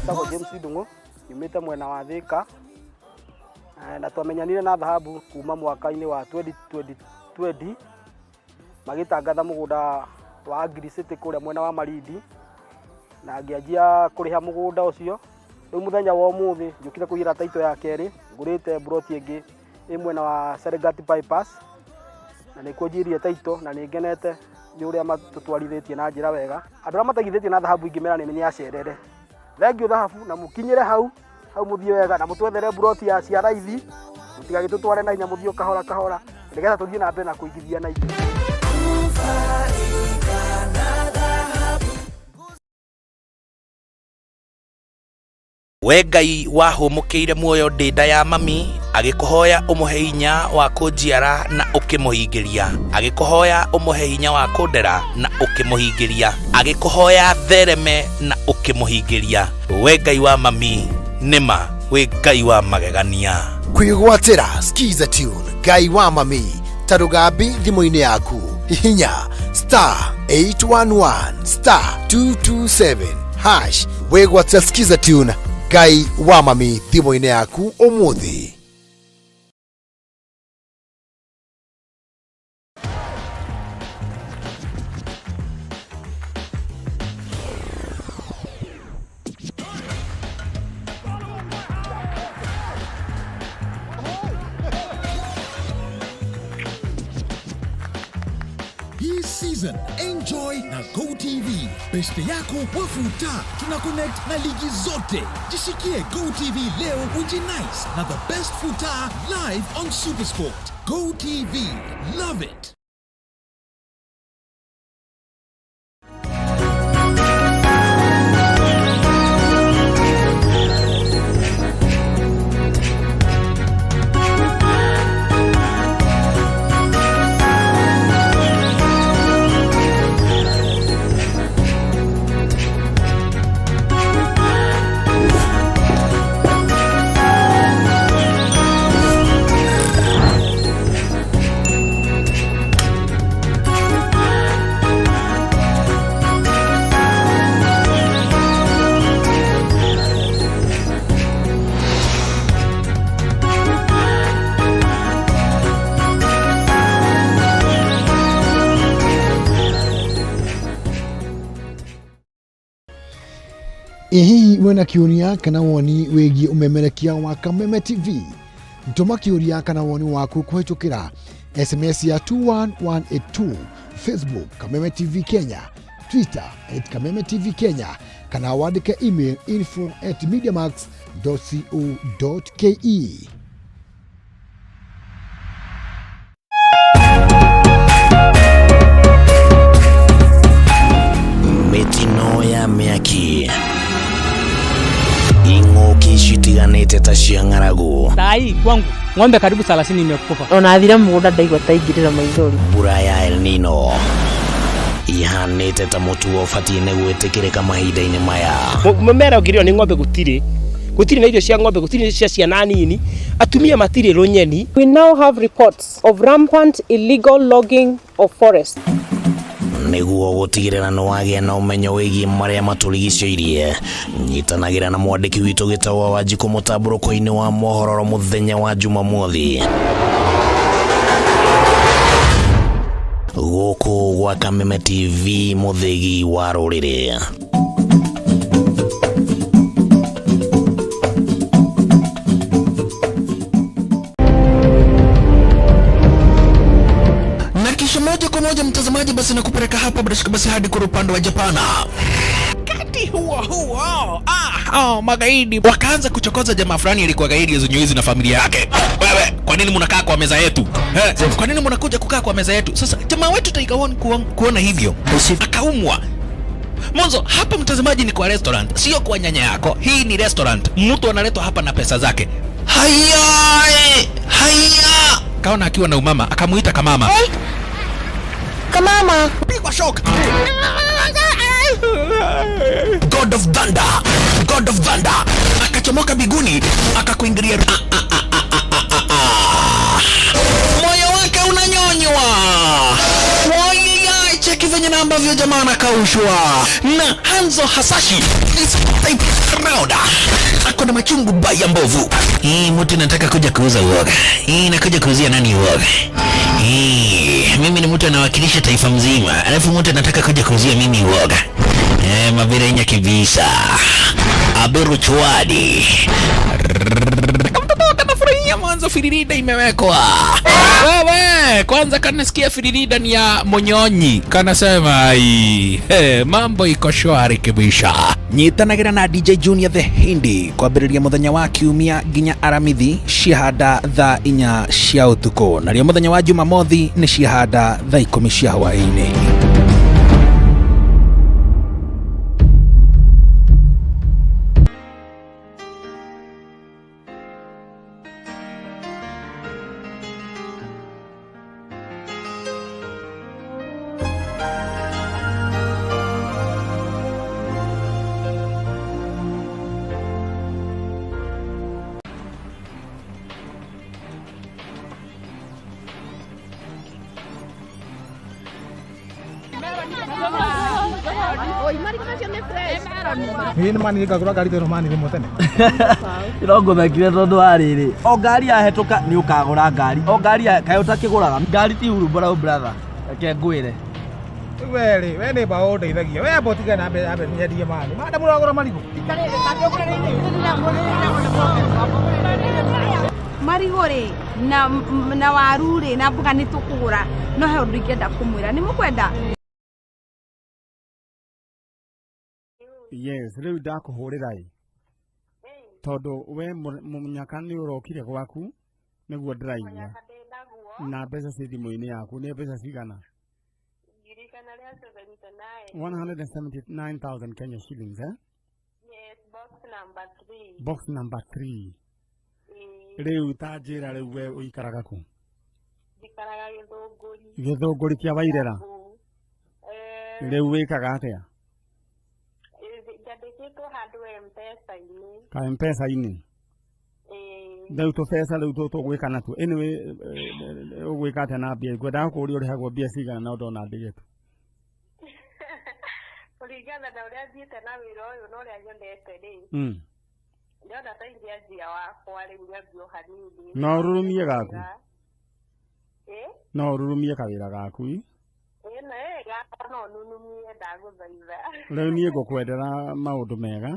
Njĩtagwo James Ndung'u nyumĩte mwena wa Thĩka eh, na twamenyanire na dhahabu kuma mwaka-inĩ wa 2020 magĩtangatha mũgũnda wa Agri City kũrĩa mwena wa Malindi na ngĩanjia kũrĩha mũgũnda ũcio. Rĩu mũthenya wa ũmũthĩ njũkire kũiyĩra taito ya kerĩ, ngũrĩte mburoti ĩngĩ ĩ mwena wa Serengeti Bypass na nĩkuo njirie taito na nĩ ngenete nĩ ũrĩa matũtwarithĩtie na njĩra wega. Andũ arĩa mataigithĩtie na dhahabu ingĩmera nĩ acerere. Thengiũ dhahabu na mũkinyĩre hau hau mũthiĩ wega na mũtwethere mburoti ya cia raithi, mũtigagĩtũtware na hinya, mũthiĩ o kahora kahora nĩgetha tũthiĩ na mbere na kũigithia na ithuĩ. We Ngai wahũmũkĩire muoyo ndĩ nda ya mami, agĩkũhoya ũmũhe hinya wa kũnjiara na ũkĩmũhingĩria, agĩkũhoya ũmũhe hinya wa kũndera na ũkĩmũhingĩria, agĩkũhoya thereme na ũkĩmũhingĩria. We Ngai wa mami, nĩma wĩ Ngai wa magegania. Kwĩgwatĩra Skiza Tune Ngai wa mami ta rũgambi thimũ-inĩ yaku, hihinya star 811 star 227 hash wĩgwatĩra Skiza Tune Ngai wa mami thimũ-inĩ yaku ũmũthĩ. Hii season enjoy na GoTV. Beste yako wafuta, tuna connect na ligi zote. Jishikie GoTV leo ujinice na the best futa live on Supersport. GoTV, love it. Ĩ hihi wĩna kĩũria kana woni wĩgiĩ ũmemerekia wa Kameme TV? Tũma kĩũria kana woni waku kũhĩtũkĩra SMS ya 21182, Facebook Kameme TV Kenya, Twitter at Kameme TV Kenya, kana wandĩke email info at mediamax.co.ke. Mĩtino ya mĩaki, ing'ũki citiganĩte ta cia ng'aragu, Sai kwangu ng'ombe karibu 30 imekufa. Ona thire mũgũnda ndaigua ta ingĩrĩra maithori. Mbura ya El Nino ihanĩte ta mũtugo ũbatiĩ nĩ gwĩtĩkĩrĩka mahinda-inĩ maya. Mũmera ũngĩrĩo nĩ ng'ombe gũtirĩ, gũtirĩ na irio cia ng'ombe, gũtirĩ cia ciana nini, atumia matirĩ rũnyeni. We now have reports of rampant illegal logging of forests. Nĩguo gũtigĩrĩra nĩ wagĩa na ũmenyo wĩgiĩ marĩa matũrigicĩirie, nyitanagĩra na mwandĩki witũ Gĩtaũ wa Wanjikũ mũtambũrũko-inĩ wa mohoro mũthenya wa Jumamothi. Gũkũ gwa Kameme TV mũthĩgi wa rũrĩrĩ. Na kisha moja kwa moja mtazamaji, basi nakupeleka hapa bila shaka basi hadi kwa upande wa Japana. Wakati huo huo, magaidi wakaanza kuchokoza jamaa fulani alikuwa gaidi ya Zunyuizi na familia yake. Wewe, kwa nini mnakaa kwa meza yetu? Kwa nini mnakuja kukaa kwa meza yetu? Sasa jamaa wetu Tiger One kuona hivyo akaumwa. Mwanzo hapa mtazamaji ni kwa restaurant, sio kwa nyanya yako. Hii ni restaurant, mtu analetwa hapa na pesa zake. Haya, haya. Kaona akiwa na umama, akamuita kamama. Kamama. Pigwa shock. God of Thunder, God of Thunder akachomoka biguni akakuingilia. Moyo wake unanyonywa. Wai, cheki venye na ambavyo jamaa anakaushwa na Hanzo Hasashi is type round. Ako na machungu baya mbovu. Hii mtu nataka kuja kuuza uoga. Hii nakuja kuuzia nani uoga? Hii mimi ni mtu anawakilisha taifa mzima, alafu mtu anataka kuja kuuzia mimi uoga. Mabirenya kibisa. Aberu chwadi. Kamtoto kanafurahia mwanzo firirida imewekwa. Wewe, kwanza kanasikia firirida ni ya Monyonyi. Kanasema ai, mambo iko shwari kibisha. Nyitanagira na DJ Junior the Hindi kwambĩrĩria mũthenya wa kiumia nginya aramithi ciahanda thaa 4 cia ũtukũ, narĩo mũthenya wa Jumamothi nĩ ciahanda thaa 10 cia hwaĩ-inĩ. Ĩĩ nĩ mani ngagũra ngari teno mani rĩmwe tene. No ngũthekire tondũ wa rĩrĩ, o ngari yahetũka nĩ ũkagũra ngari, o ngari kaĩ ũtakĩgũraga ngari ti hurumbarau brother, reke ngwĩre. Rĩu we rĩ, we nĩ mbaũ ũndeithagia. We amba ũtige na ambe nyendie mani. Manda mũragũra marigũ. Marigũ rĩ na waru rĩ na mboga nĩ tũkũgũra, no he ũndũ ingĩenda kũmwĩra, nĩ mũkwenda? Yes, rĩu ndakũhũrĩra ĩ tondũ we mũnyaka nĩ ũrokire gwaku nĩguo ndĩraigua na mbeca ci thimũ-inĩ yaku nĩ mbeca cigana? 179,000 Kenya shillings, eh? Yes, box number 3. Box number 3. Rĩu ta njĩra rĩu we ũikaraga kũ? Njikaraga Gĩthũngũri. Gĩthũngũri kĩa Wairera? Rĩu wĩkaga atĩa? Njandĩkĩtwo handũ M-Pesa-inĩ. Ka M-Pesa-inĩ? Rĩu tũbeca rĩu tũgwĩka natuo. Anyway, ũgwĩka atĩa na mbia? Ngwendaga kũũria ũrĩhagwo mbia cigana na ndona ndĩgĩtu. Kũringana na ũrĩa thiĩte na wĩra ũyũ na ũrĩa nyonete rĩ, ndĩrona ta ingĩanjia wakwa rĩu nyambie o hanini. No ũrurumie gaku? No ũrurumie kawĩra gaku? Ĩ na ĩ gakwa no nunumie ndagũthaitha. Rĩu niĩ ngũkwendera maũndũ mega.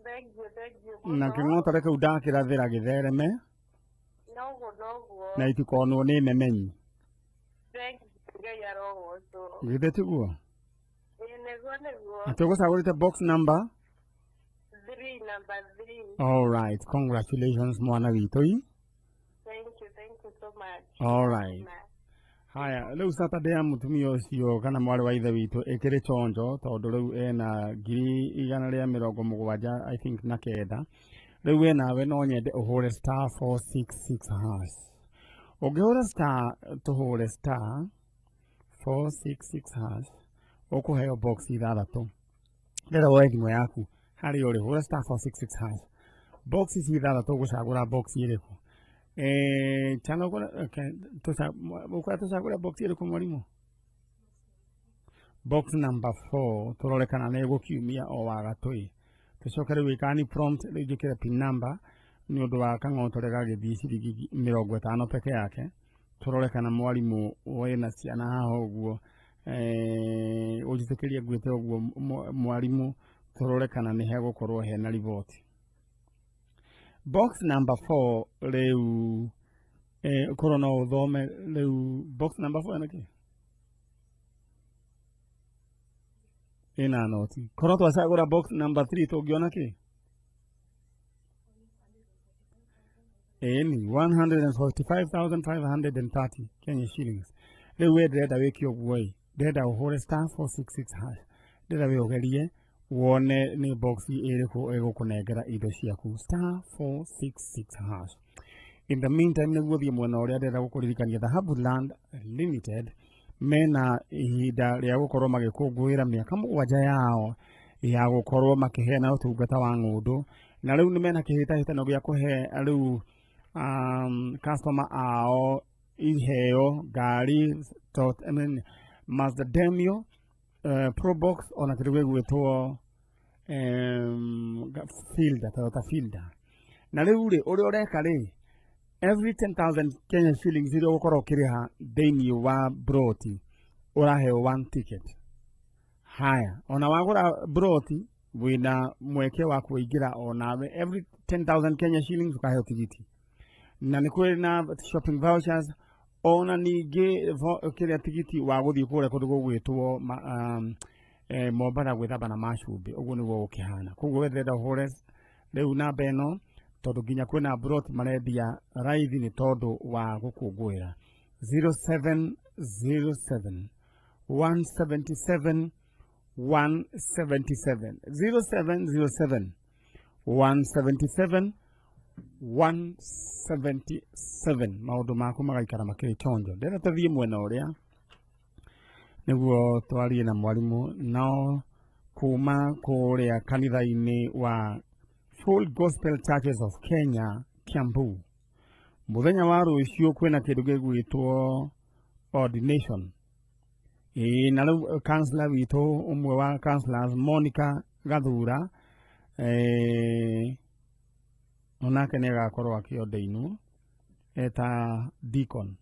Thengiũ, thengiũ mũno. Na kĩng'otore kĩu ndakĩrathĩra gĩthereme. Noguo, noguo. Na itikonwo nĩ memenyi. Thengiũ, Ngai arogocwo. Githĩ tiguo? Ĩ nĩguo, nĩguo. Atĩ ũgũcagũrĩte box number? 3, number 3. All right, congratulations mwana witũ. Thank you, thank you so much. All right. Haya, rĩu Saturday ya mũtumia ũcio kana mwarĩ wa ithe witũ ĩkĩrĩ chonjo tondũ rĩu ena 179 I think na 9. Rĩu we nawe no nyende ũhũre star 466 hash. Ũngĩhũra star tũhũre star 466 hash ũkũheo box 6. Rĩrĩa woe thimũ yaku harĩa ũrĩ hũra star 466 hash. Box ici 6 ũgũcagũra box ĩrĩkũ? Chana ũkwenda tũcagũre box ĩrĩkũ mwarimũ? Box number 4 tũrore kana nĩ ĩgũkiumia o wagatũ. Tũcoke rĩu ĩkani prompt rĩu njĩkĩre pin number nĩ ũndũ wa kang'otore gagĩthiĩ ciringi 50 peke yake. Tũrore kana mwarimũ wĩna ciana haha ũguo, ũnjĩtĩkĩrie ngwĩte ũguo mwarimũ, tũrore kana nĩ hegũkorwo hena riboti. Box number 4 rĩu, korwo no ũthome rĩu box number 4 ĩna kĩ? Ĩna noti. Korwo twacagũra box number 3 tũngĩona kĩ? Ĩni 145,530 Kenya shillings. Rĩu we ndĩrenda wĩke ũguo ĩ, ndĩrenda ũhũre star 466 hash, ndĩrenda we ũgerie wone nĩ box ĩrĩkũ ĩgũkũnengera indo ciaku, star 466 hash. In the meantime, nĩguo thiĩ mwena ũrĩa, ndĩrenda gũkũririkania Dhahabu Land Limited mena ihinda rĩa gũkorwo magĩkũngũĩra mĩaka 7 yao ya gũkorwo makĩheana ũtungata wa ng'ũndũ, na rĩu nĩ mena kĩhĩtahĩtano gĩa kũhe rĩu customer ao iheo ngari tot, I mean, Mazda Demio, Probox, ona kĩndũ gĩgwĩtwo Fielder, Toyota Fielder. Na rĩu rĩ, ũrĩa ũreka rĩ, every 10,000 Kenya shillings iria ũgũkorwo ũkĩrĩha thĩinĩ wa broti, ũraheo one ticket. Haya, ona wagũra broti wĩna mweke wa kũingĩra onawe, every 10,000 Kenya shillings ũkaheo tigiti, na nĩ kwĩ na shopping vouchers, ona ningĩ kĩrĩa tigiti wa gũthiĩ kũrĩa kũndũ gũgwĩtwo Mombatha gwĩthamba na macumbĩ. Ũguo nĩguo gũkĩhana. Koguo we ndĩrenda ũhũre rĩu namba ĩno, tondũ nginya kwĩna brot marendia raithi nĩ tondũ wa gũkũngũĩra. 0707 177 177, 0707 177 177. Maũndũ maku magaikara makĩrĩ chonjo. Ndĩrenda tũthiĩ mwena ũrĩa nĩguo twarie na mwarimũ nao kuma kũrĩa kanitha-inĩ wa Full Gospel Churches of Kenya, Kiambu. Mũthenya wa rũciũ kwĩna kĩndũ gĩgwĩtwo ordination. Ĩĩ, na rĩu counselor witũ, ũmwe wa counselors, Monica Gathura, onake nĩ agakorwo akĩordainwo eta deacon.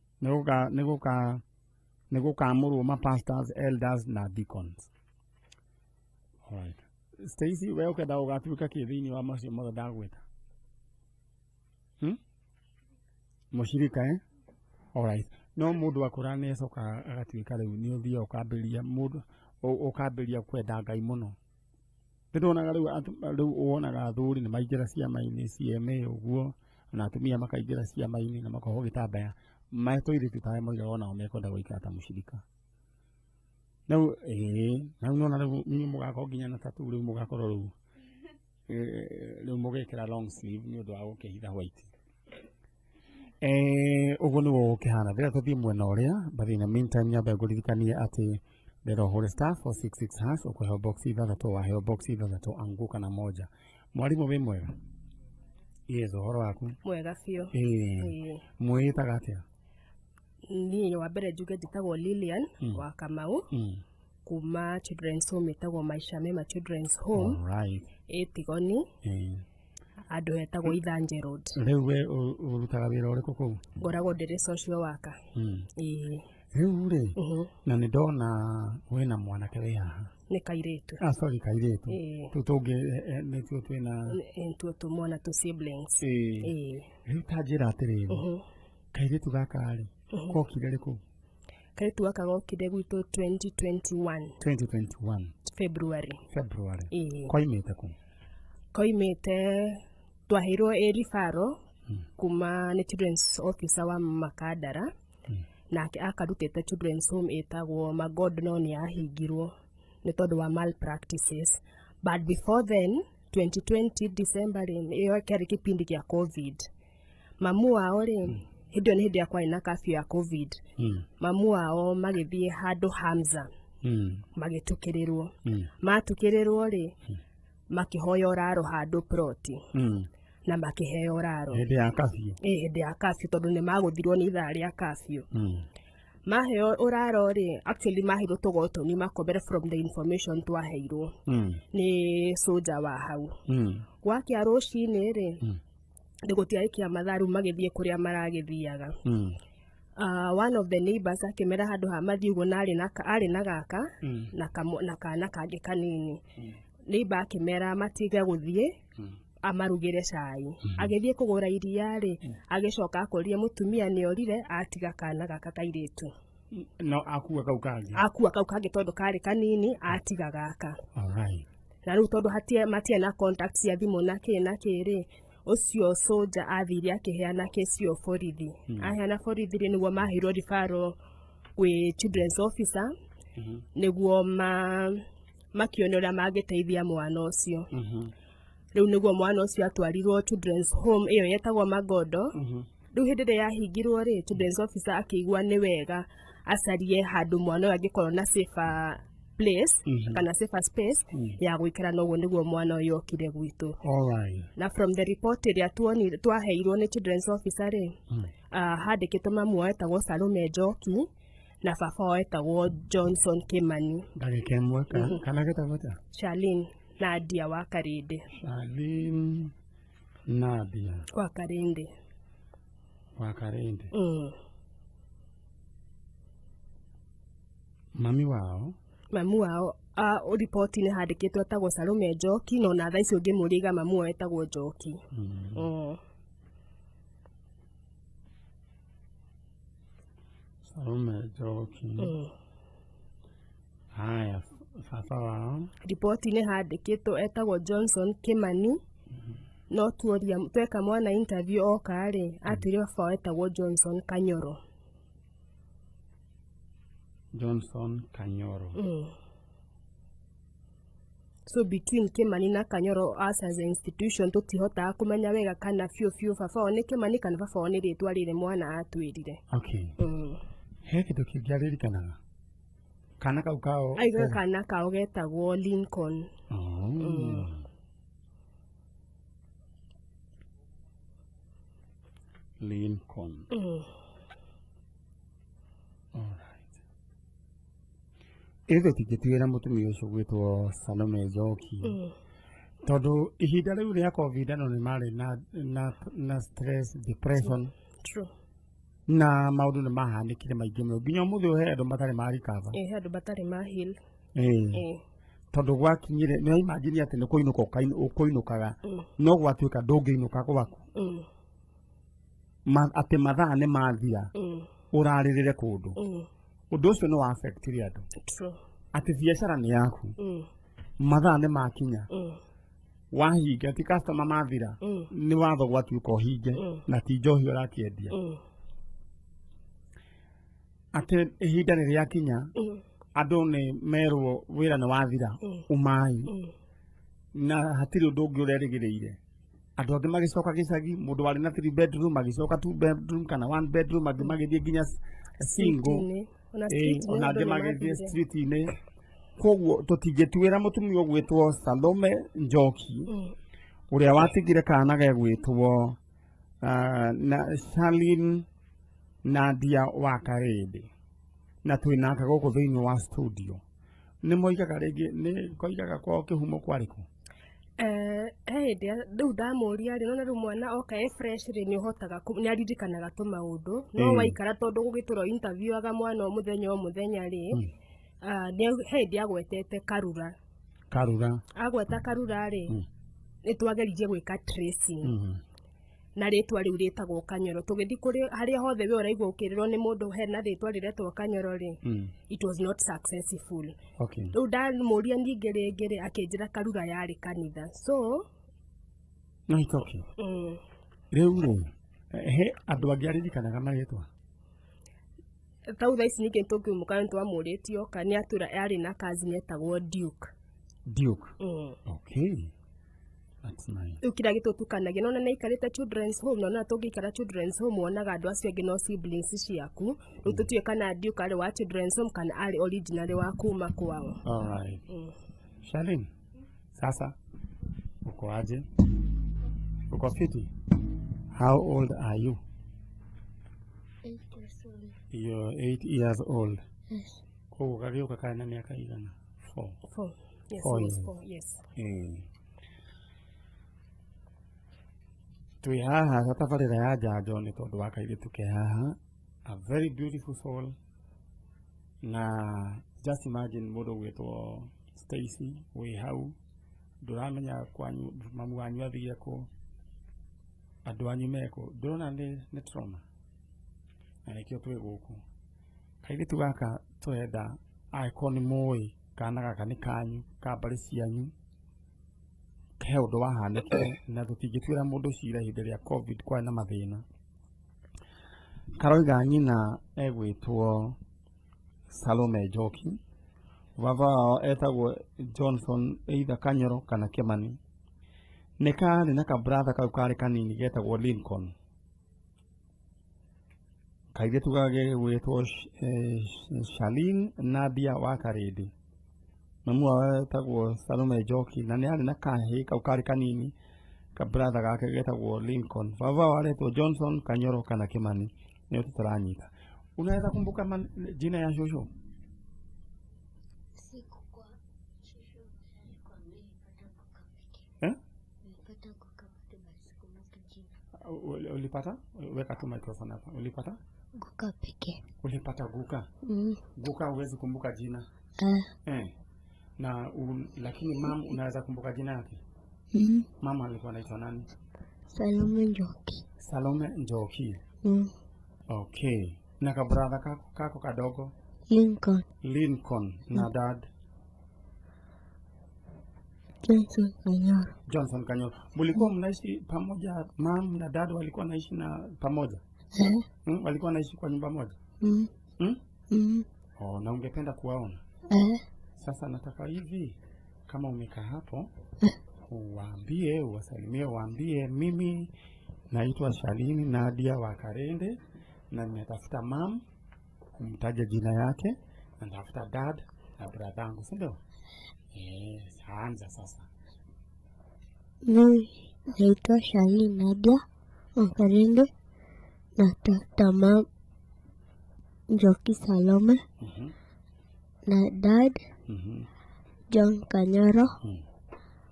Nĩ gũkamũrwo ma pastors, elders na deacons. Alright. Stacy, we ũkenda ũgatuĩka kĩ thĩinĩ wa macio mothe ndagwĩta? Mũcirika, eh? Alright. No mũndũ akũra nĩ acokaga agatuĩka rĩu nĩ ũthiaga ũkambĩrĩria mũndũ ũkambĩrĩria kwenda Ngai mũno. Nĩ ndonaga rĩu rĩu wonaga athuri nĩ maingĩra ciama-inĩ CMA ũguo, na atumia makaingĩra ciama-inĩ na makohwo gĩtambaya. Tũirĩtu tawe moigaga onao mekwenda gũikara ta mũcirika. Rĩu ĩĩ, na rĩu nĩwona rĩu inyuĩ mũgakorwo nginya na tattoo, rĩu mũgakorwo rĩu rĩu mũgĩkĩra long sleeve nĩ ũndũ wa gũkĩhitha white. Ũguo nĩguo gũkĩhana. Ndĩrenda tũthiĩ mwena ũrĩa, but in the meantime nyambe ngũririkanie atĩ ndĩrenda ũhũre star 466 hash, ũkũheo box ithathatũ, waheo box ithathatũ anguka na moja. Mwarimũ, wĩ mwega? Yes, ũhoro waku? Mwega biũ. Ĩĩ. Ĩĩ. Mwĩĩtaga atĩa? Niĩ wa mbere njuge njĩtagwo Lilian wa Kamau, kuma Children's Home ĩtagwo Maisha Mema Children's Home, ĩ Tigoni, handũ hetagwo Ithanje Road. Rĩu we ũrutaga wĩra ũrĩkũ kũu? Ngoragwo ndĩrĩ social worker. Ĩĩ. Rĩu rĩ, na nĩ ndona wĩna mwanake wĩ haha. Nĩ kairĩtu. Ah, sorry, kairĩtu. Ĩĩ. Tũu tũngĩ nĩtuo twĩna. Nĩtuo tũmwana tũ siblings. Ĩĩ. Ĩĩ. Rĩu ta njĩra atĩrĩrĩ, kairĩtu gaka rĩ, kokire rĩ kũu? Kairĩtu gaka gokire gwitũ 2021. 2021. February. February. Ĩĩ. Koimĩte kũ? Koimĩte, twaheirwo ĩ referral kuma nĩ children's officer wa Makandara, nake akarutĩte children's home ĩtagwo Magod, no nĩ yahingirwo nĩ tondũ wa malpractices. But before then, 2020 December rĩ, ĩyo kĩarĩ kĩpindi kĩa COVID. Mamu wao rĩ, hĩndĩ ĩyo nĩ hĩndĩ ya kwarĩ na curfew ya COVID, mamu wao magĩthiĩ handũ Hamza, magĩtukĩrĩrwo. Matukĩrĩrwo rĩ, makĩhoya ũraro handũ ploti, na makĩheo ũraro. Hĩndĩ ya curfew. Ĩ, hĩndĩ ya curfew, tondũ nĩ magũthirwo nĩ ithaa rĩa curfew. Maheo ũraro rĩ, actually maheirwo tũgotoni makomere, from the information twaheirwo nĩ soja wa hau. Gwakĩa rũcinĩ rĩ, nĩ gũtiarĩ kĩa mathaa, rĩu magĩthiĩ kũrĩa maragĩthiaga. One of the neighbors akĩmera handũ ha mathiĩ ũguo na arĩ na arĩ na gaka na na kana kangĩ kanini. Neighbor akĩmera matige gũthiĩ, amarugĩre cai. Agĩthiĩ kũgũra iria rĩ, agĩcoka akorire mũtumia nĩ orire atiga kana gaka kairĩtu. No akua kau kangĩ. Akua kau kangĩ tondũ karĩ kanini, atiga gaka. Alright. Na rĩu tondũ hatia matiarĩ na contact cia thimũ na kĩ na kĩ rĩ, ũcio soldier athire akĩheana kesi ĩyo borithi. Aheana borithi rĩ, nĩguo maheirwo referral gwĩ children's officer, nĩguo makĩone ũrĩa mangĩteithia mwana ũcio. Rĩu nĩguo mwana ũcio atwarirwo children's home ĩyo yetagwo Magondo. Rĩu hĩndĩ ĩrĩa yahingirwo rĩ, children's officer akĩigua nĩ wega acarie handũ mwana ũyũ angĩkorwo na safer place kana safer space ya gũikara, na ũguo nĩguo mwana ũyũ okire gwitũ. Alright. Na from the report ĩrĩa twaheirwo nĩ children's officer rĩ, handĩkĩtwo mamu wao etagwo Salome Njoki na baba wao etagwo Johnson Kimani. Ndagĩka ĩmwe kana getagwo atĩa? Charlene Nadia wa Karĩndĩ. Charlene Nadia wa Karĩndĩ. Wa Karĩndĩ. Mami wao? Mamu wao riboti-inĩ handĩkĩtwo etagwo Salome Njoki, no na thaa ici ũngĩmũria mamu wao etagwo Njoki. Salome Njoki. Haya, baba wao? Riboti-inĩ handĩkĩtwo etagwo Johnson Kimani, no tuoria tweka mwana interview oka rĩ, atwĩrire baba wao etagwo Johnson Kanyoro. Johnson Kanyoro. So between Kimani na Kanyoro, us as an institution tũtihotaga kũmenya wega kana biũ biũ baba wao nĩ Kimani kana baba wao nĩ rĩtwa rĩrĩ mwana atwĩrire. Okay. He kĩndũ kĩngĩ aririkanaga? Kana kau kao? Aigaga kana kao getagwo Lincoln. Oh. Lincoln. Alright. Ithuĩ tũtingĩtuĩra mũtumia ũcio gwĩtwo Salome Njoki, tondũ ihinda rĩu rĩa COVID andũ nĩ marĩ na stress, depression. True. Na maũndũ nĩ mahanĩkire maingĩ mũno nginya ũmũthĩ ũyũ he andũ matarĩ ma recover. Ĩ, he andũ matarĩ ma heal. Ĩĩ. Tondũ gwakinyire nĩ imagine atĩ nĩ kũinũka ũkũinũkaga, no gwatuĩka ndũngĩinũka gwaku, atĩ mathaa nĩ mathira, ũrarĩrĩre kũndũ. Ũndũ ũcio nĩ wa affectire andũ. True. Atĩ biacara nĩ yaku, mathaa nĩ makinya, wahinga ti customer mathira, nĩ watho gwatuĩka ũhinge, na ti njohi ũrakĩendia. Atĩ ihinda nĩ rĩakinya, andũ nĩ merwo wĩra nĩ wathira, umai, na hatirĩ ũndũ ũngĩ ũrerĩgĩrĩire. Andũ angĩ magĩcoka gĩcagi, mũndũ warĩ na three bedroom agĩcoka two bedroom kana one bedroom, angĩ magĩthiĩ nginya single. Street-inĩ. Ona Ĩĩ, street-inĩ ona andũ angĩ nĩ magĩthiĩ mathire. street-inĩ. Koguo tũtingĩtuĩra mũtumia ũgwĩtwo Salome Njoki, ũrĩa watigire kana gegwĩtwo na Charlene Nadia wa Karĩndĩ, na twĩ nake gũkũ thĩinĩ wa studio. Nĩ moigaga rĩngĩ nĩ koigaga kwao kĩhumo kwarĩ kũ? He hĩndĩ rĩu ndamũria rĩ, nona rĩu mwana oka e fresh rĩ, nĩ ũhotaga nĩ aririkanaga tũmaũndũ, no waikara tondũ gũgĩtũra interviewaga mwana o mũthenya o mũthenya rĩ, nĩ he hĩndĩ agwetete Karura. Karura. Agweta Karura rĩ, nĩ twageririe gwĩka tracing na rĩtwa rĩu rĩtagwo Kanyoro, tũgĩthiĩ kũrĩ harĩa hothe we ũraigua ũkĩrĩrwo nĩ mũndũ hena rĩtwa rĩretwo Kanyoro rĩ, it was not successful. Rĩu ndamũria ningĩ rĩngĩ rĩ, akĩnjĩra Karura yarĩ kanitha, so No, it's okay. Rĩu rĩ, he andũ angĩ aririkanaga marĩtwa? Tau thaa ici ningĩ tũngiumũka nĩ twamũrĩtie oka nĩ atwĩra yarĩ na cousin etagwo Duke. Duke. Okay. That's nice. Rĩu kĩrĩa gĩtũtukanagia nona nĩ aikarĩte children's home, nona tũngĩikara children's home wonaga andũ acio angĩ no siblings ciaku. Rĩu tũtiũĩ kana Duke arĩ wa children's home kana arĩ originally wa kuma kwao. All right. Charlene, sasa uko aje? Uko fiti? How old are you? 8 years old. You're 8 years old. Yes. Koguo gagĩũka karĩ na mĩaka igana? 4. Four. Yes, Four he was years. 4, yes. Twĩ haha tabarĩra ya njanjo nĩ tondũ wa kairĩtu ke haha. A very beautiful soul. Na just imagine mũndũ ũgwĩtwo Stacy wĩ hau, ndũramenya kwanyu mamu wanyu athire kũ, andũ anyu mekũ, ndũrona nĩ trauma, na nĩkĩo twĩ gũkũ. Kairĩtu gaka tũrenda angĩkorwo nĩ mũĩ kana gaka nĩ kanyu ka mbarĩ cianyu, he ũndũ wahanĩkire na tũtingĩtuĩra mũndũ cira. Ihinda rĩa COVID kwarĩ na mathĩna. Karoiga nyina egwĩtwo Salome Njoki, baba wao etagwo Johnson either Kanyoro kana Kimani. Nĩ karĩ na kabratha kau karĩ kanini getagwo Lincoln. Kairĩtu gagĩgwĩtwo Charlene Nadia wa Karĩndĩ. Mamu wao etagwo Salome Njoki na nĩ arĩ na kahĩĩ kau karĩ kanini kabratha gake getagwo Lincoln. Baba wao aretwo Johnson Kanyoro kana Kimani. Nĩo tũtaranyita. Unaweza kumbuka jina ya shosho? Sikuwa shosho alikuwa nilipata guka pekee. Eh? Nilipata guka pekee basi sikumbuki jina. Ulipata? Weka tu microphone hapa. Ulipata? Guka pekee. Ulipata guka? Mm. Guka huwezi kumbuka jina? Eh. Eh. Na lakini mam unaweza kumbuka jina yake? Mm. Mama alikuwa anaitwa nani? Salome Njoki. Salome Njoki. Mm. Okay. Na kabradha kako kadogo? Lincoln. Lincoln na dad Johnson Kanyoro. Johnson Kanyoro. Mlikuwa mnaishi pamoja, mam na dad walikuwa naishi na pamoja? Eh. Walikuwa naishi kwa nyumba moja? Mm. Mm? Mm. Oh, na ungependa kuwaona? Eh. Sasa nataka hivi, kama umekaa hapo, uwaambie, uwasalimie, uwaambie mimi naitwa Shalini Nadia wa Karende na nimetafuta mam, kumtaja jina yake, na natafuta dad na bradhangu, si ndio? Eh, anza sasa. Mimi naitwa Shalini Nadia wa Karende, natafuta mam Njoki Salome na dad John Kanyoro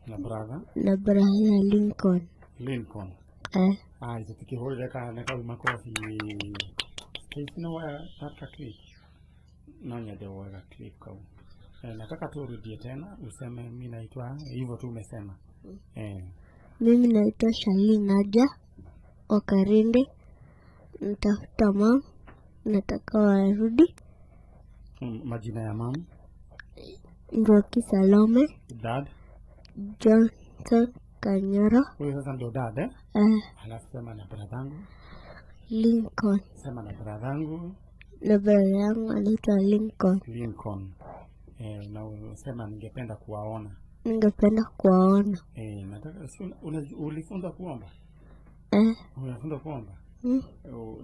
na brother na brother Lincoln. Lincoln. Eh. Ah, tukihurire kana kau makofi. Stacy, no waya clip. No nyende woe clip kau. Nataka tu urudie tena useme mimi naitwa hivyo tu umesema. Mimi naitwa Shalini Nadia wa Karende, natafuta mam, nataka warudi. Majina ya mam? Njoki Salome. Dad? Johnson Kanyoro. Huyo sasa ndio dad eh? Alafu sema na bradhangu. Lincoln. Sema na bradhangu. Na brother yangu anaitwa Lincoln. Lincoln. Na usema ningependa kuwaona. Ningependa kuwaona. Nataka si ulifunzwa kuomba? Unafunzwa kuomba?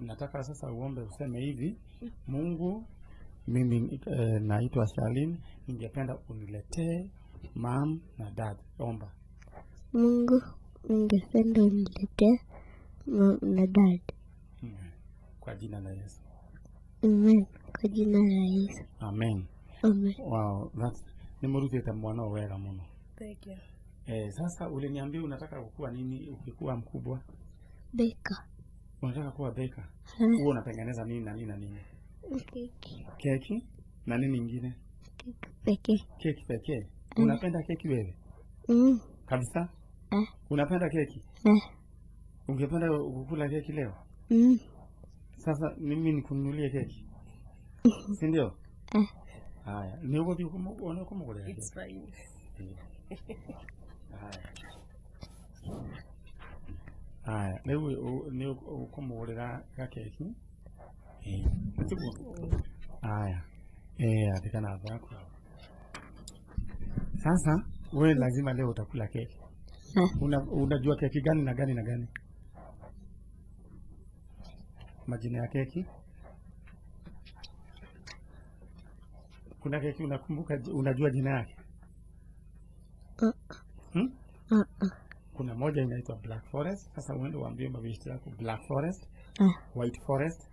Nataka sasa uombe useme hivi, Mungu mimi naitwa Charlene, ningependa uniletee mam na dad. Omba. Mungu, ningependa uniletee mam na dad. Kwa jina la Yesu. Amen. Kwa jina la Yesu. Amen. Amen. Wow, that's nimurutite mwana wega muno. Thank you. Sasa uliniambia unataka kukua nini ukikuwa mkubwa? Baker. Unataka kuwa baker? Huo unatengeneza nini na nini na nini? Keki. Keki na nini nyingine? Keki pekee. Keki pekee. Unapenda keki wewe? Mm. Kabisa? Unapenda keki? Ungependa kukula keki leo? Mm. Sasa mimi nikununulie keki? Si ndio? Haya, ni uko unakumugulira keki? It's fine. Haya. Haya, rĩu nĩ ũkũmũgũrĩra gakeki? Nĩtiguo? Haya. Andĩka namba yaku hapo. Sasa wewe lazima leo utakula keki. Unajua keki gani na gani na gani? Majina ya keki? Kuna keki unakumbuka, unajua jina yake? Kuna moja inaitwa Black Forest. Sasa uende uambie mabeshte yako Black Forest, White Forest,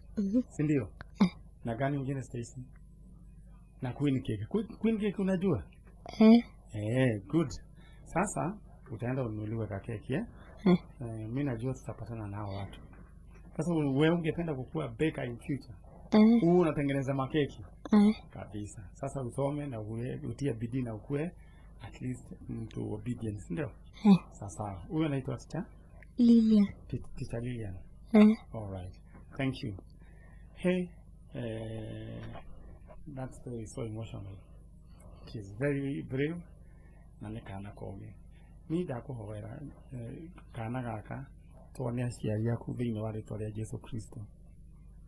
si ndio? Na gani nyingine Stacy? Na Queen Cake. Queen Cake unajua? Good. Sasa utaenda ununuliwe ka keki eh? Mimi najua tutapatana nao watu. Sasa wewe ungependa kukua baker in future? Eh. Huu unatengeneza makeki Eh. kabisa. Sasa usome na uwe, utie bidii na ukue at least mtu obedient, si ndio? Eh. Sasa huyu anaitwa teacher Lilian. Teacher Lilian. Eh. All right. Thank you. Hey, that story is so emotional. She's very brave na nĩ kana kogĩ. Niĩ ndakũhoera kana gaka tuone aciari aku thĩinĩ wa rĩtwa rĩa Jesu Kristo.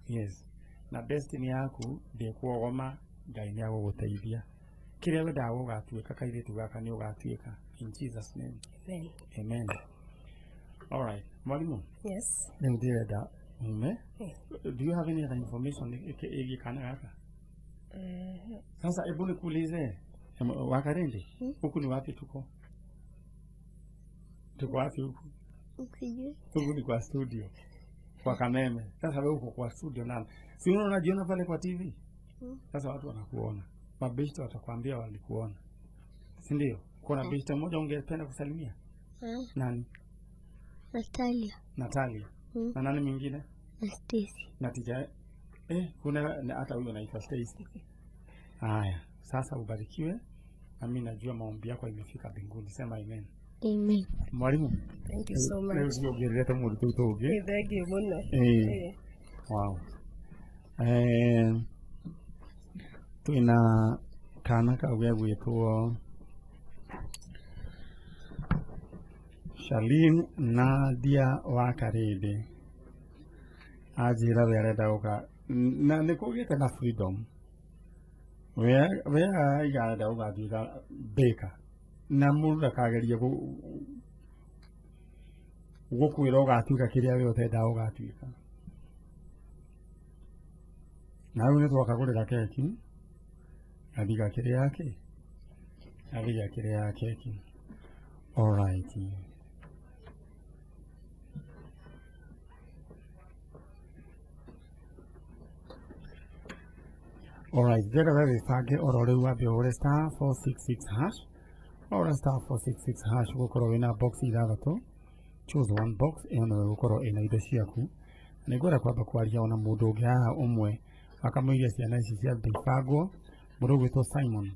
Yes. Na destiny yaku ndĩkuogoma, Ngai nĩ agũgũteithia. Kĩrĩa wendaga gũgatuĩka kairĩtu gaka nĩ ũgatuĩka. In Jesus name. Amen. Amen. All right. Mwalimu. Yes. Rĩu ndĩrenda ume. Eh. Do you have any other information ĩgiĩ kana gaka? Eh, Sasa hebu nikuulize, Wakarindi, huku ni wapi tuko? Tuko wapi huku? Sijui. Huku ni kwa studio kwa Kameme. Sasa wewe uko kwa studio nani? Si unaona unajiona pale kwa TV? Sasa watu wanakuona, mabeshte watakwambia walikuona, si ndio? Kuna beshte mmoja ungependa kusalimia? Eh. Nani? Natalia. Natalia. Na nani mwingine? Na Stacy. Na tija kuna na hata huyo anaitwa Stacy. Haya, sasa ubarikiwe, na mimi najua maombi yako imefika mbinguni. Sema amen. Amen. Mwalimu. Thank you so much. Rĩu ciongererete mũndũ tũu tũngĩ. Nĩ thengiũ mũno. Eh. Wow. Twĩna kana kau gegwĩtwo Charlene Nadia wa Karĩndĩ anjĩra we arenda gũka na nĩ kũgĩte na freedom we we aiga arenda gũgatuĩka baker na mũndũ ndakagerie gũkwĩra ũgatuĩka kĩrĩa we ũtendaga ũgatuĩka. Na rĩu nĩ twakagũrĩra keki gathiĩ gakĩrĩa kĩ gathiĩ gakĩrĩa keki. Alright. Alright, ndĩrenda we wĩbange oro rĩu wambe ũhũre star 466 hash. Wahũra star 466 hash ũgũkorwo wĩna box ithathatũ. Choose one box ĩyo nĩyo ĩgũkorwo ĩna indo ciaku. Na nĩngwenda kwamba kwaria ona mũndũ ũngĩ haha ũmwe akamũiria ciana ici ciambe ibangwo, mũndũ ũgwĩtwo Simon.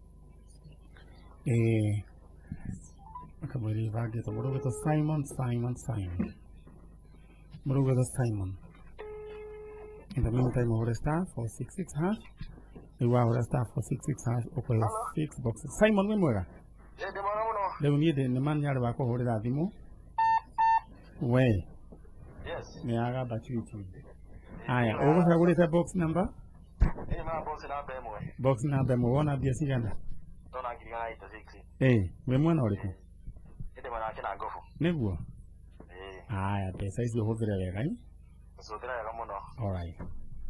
Akamwĩra ibangĩtwo mũndũ ũgwĩtwo Simon, Simon, Simon. Mũndũ ũgwĩtwo Simon. In the meantime, ũhũre star 466 hash. Rĩu wahũra star 466 hash ũkũheo six boxes. Simon wĩ mwega? Rĩu niĩ ndĩ nĩ manyarĩ wa kũhũrĩra thimũ. We. Yes. Nĩ agamba chuchu. Haya, ũgũcagũrĩte box number? Ĩĩ ma box namba ĩmwe. Box number ĩmwe wona mbia cigana? Ndona 1,086. Wĩ mwena ũrĩkũ? Ĩndĩ mwena wa Kĩnangobu. Nĩguo? Ĩĩ. Haya, mbeca icio ũhũthĩre wega. Ĩ? Gũcũthĩra wega mũno. All right.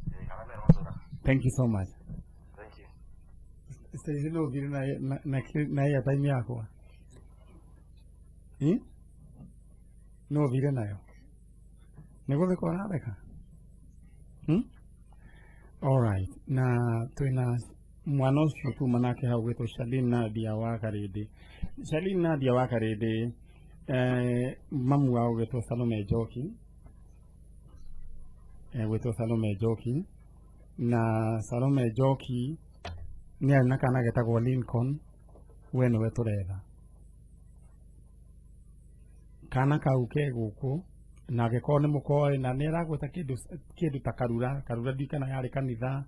Ĩĩ, kana mera ũcũra. Thank you so much. Thank you. Stacy no ũthire na airtime yakwa. Ĩ? No ũthire nayo? Nĩ gũtheka ũratheka? All right. Na twĩna mwana ũcio tuma nake hau gwĩtwo Charlene Nadia wa Karĩndĩ. Charlene Nadia wa Karĩndĩ, mamu wao gwĩtwo Salome Njoki. Gwĩtwo Salome Njoki. Na Salome Njoki nĩ arĩ na kana getagwo Lincoln, we nĩwe tũretha. Kana kau ke gũkũ na angĩkorwo nĩ mũkoĩ na nĩ aragweta kĩndũ ta karura karura ndiũĩ kana yarĩ kanitha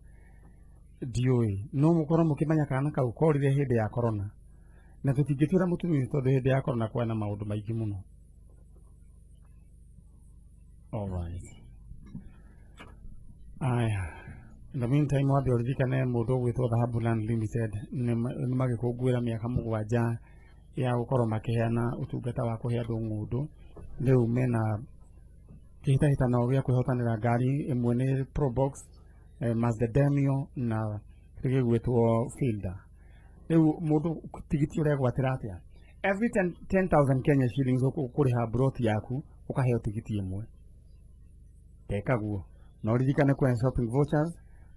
ndiũĩ, no mũkorwo mũkĩmenya kana kau korire hĩndĩ ya corona na tũtingĩtwĩra mũtumia ũyũ tondũ hĩndĩ ya corona kwarĩ na maũndũ maingĩ mũno. All right. Aya. In the meantime wambe ũririkane mũndũ ũgwĩtwo Dhahabu Land Limited nĩ magĩkũngũĩra mĩaka 7 ya gũkorwo makĩheana ũtungata wa kũhe andũ ng'ũndũ. Rĩu mena kĩhĩtahĩtano gĩa kwĩhotanĩra ngari ĩmwe nĩ Probox, Mazda Demio na gĩgwĩtwo Fielder. Rĩu mũndũ tigiti ũregwatĩra atĩa? Every 10,000 Kenya shillings ũkũrĩha broti yaku ũkaheo tigiti ĩmwe. Teka guo. Na ũririkane kwĩna shopping vouchers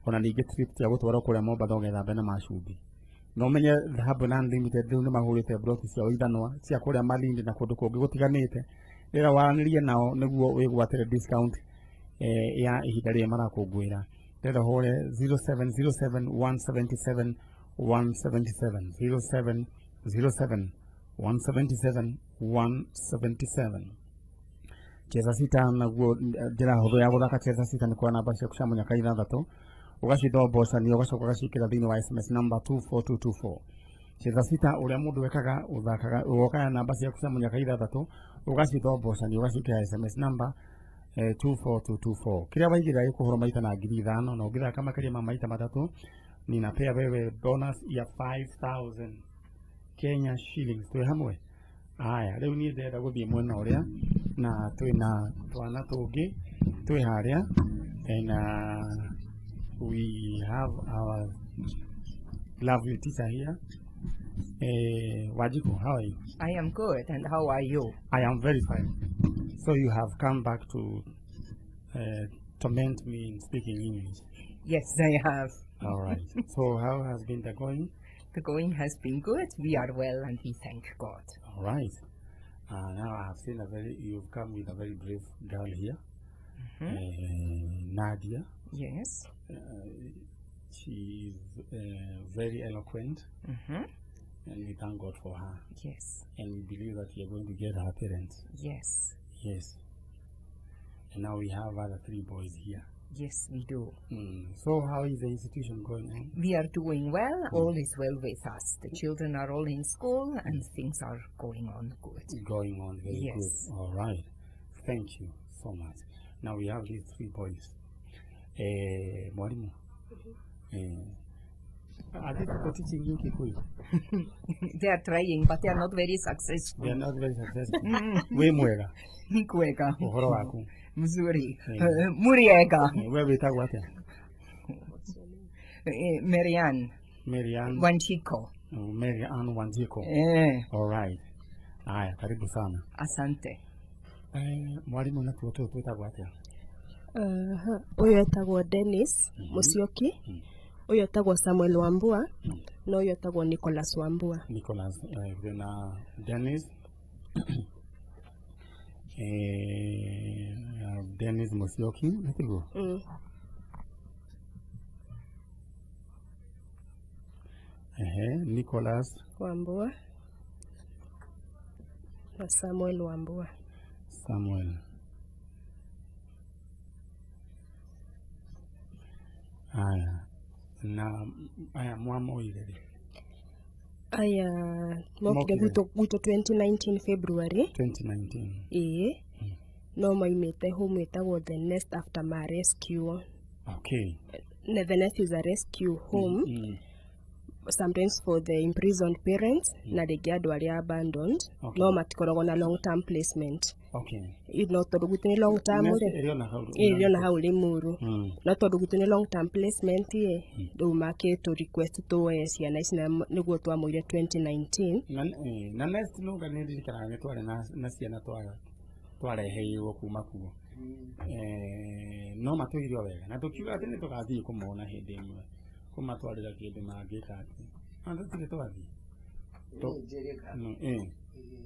ona ningĩ trip cia gũtwarwo kũrĩa Mombatha ũgethambe na macumbĩ. Na ũmenye Dhahabu Land Limited rĩu nĩ mahũrĩte broti ciao ithanwa cia kũrĩa Malindi na kũndũ kũngĩ gũtiganĩte. Rĩrĩa waranĩrie nao nĩguo wĩgwatĩre discount ya ihinda rĩrĩa marakũngũĩra. Ndĩrenda ũhũre 0707 177 177, 0707 177 177. Cheza sita naguo njĩra hũthũ ya gũthaka cheza sita nĩ kuoya namba ciaku cia mũnyaka ithathatũ, ũgacithombocanio, ũgacoka ũgaciĩkĩra thĩinĩ wa SMS number 24224. Cheza sita ũrĩa mũndũ ekaga, ũthakaga ũgokaya namba ciaku cia mũnyaka ithathatũ, ũgacithombocanio, ũgaciĩkĩra SMS number 24224. Kĩrĩa waigĩrĩra gĩkũhũrwo maita na 5,000, na ũngĩthaka makĩria ma maita matatũ ninapea wewe bonus ya 5000 Kenya shillings. Twĩ hamwe? Aya, rĩu niĩ ndĩrenda gũthiĩ mwena ũrĩa na twĩna twana tũngĩ twĩ harĩa, and we have our lovely teacher here. Wanjiku, how are you? I am good, and how are you? I am very fine. So you have come back to torment me in speaking English. Yes, I have. All right. So how has been the going? The going has been good. We are well, and we thank God. All right. Now I have seen you've come with a very brave girl here, Nadia. Yes. She is very eloquent, and we thank God for her. Yes. And we believe that we are going to get her parents. Yes. Yes. And now we have other three boys here. Yes, we do. So how is the institution going on? We are doing well. All is well with us. The children are all in school and things are going on good. Going on very Yes. good. All right. Thank you so much. Now we have these three boys. Mwalimu. Are these people teaching you Kikuyu? They are trying, but they are not very successful. They are not very successful. Wĩ mwega? Nĩ kwega. Ũhoro waku? Mzuri. Muriega. We wĩtagwo atĩa? Marianne. Marianne. Wanjiko. Oh, Marianne Wanjiko. All right. Haya, karibu sana. Asante. Mwalimu, natuo tũyũ twĩtagwo atĩa? Ũyũ etagwo Dennis Musyoki, ũyũ etagwo Samuel Wambua, na ũyũ etagwo Nicholas Wambua. Nicholas, na Dennis. Dennis Musyoki, nĩtiguo? Ehe, Nicholas Wambua na Samuel Wambua. Samuel. Aya, na aya mwamoire rĩ? Aya mokire Mokire. gwitũ 2019 February. 2019. Ĩĩ, no maimĩte home ĩtagwo The Nest after ma rescue. Okay. Na The Nest is a rescue home sometimes for the imprisoned parents na rĩngĩ andũ arĩa abandoned. No matikoragwo na long term placement. No tondũ gwitũ nĩ long term Nest rĩ, ĩrĩ ona hau. Ĩĩ, ĩrĩ ona hau Limuru. No tondũ gwitũ nĩ long term placement ĩ, rĩu makĩtũ request tuoye ciana ici, na nĩguo twamoire 2019. Na Nest nũnga nĩ ndirikanaga nĩ twarĩ na ciana twareheirwo kuma kuo. No matũire o wega na tũkiuga atĩ nĩ tũgathiĩ kũmona hĩndĩ ĩmwe, kũmatwarĩra kĩndũ mangĩka atĩ na tũtirĩ twathiĩ.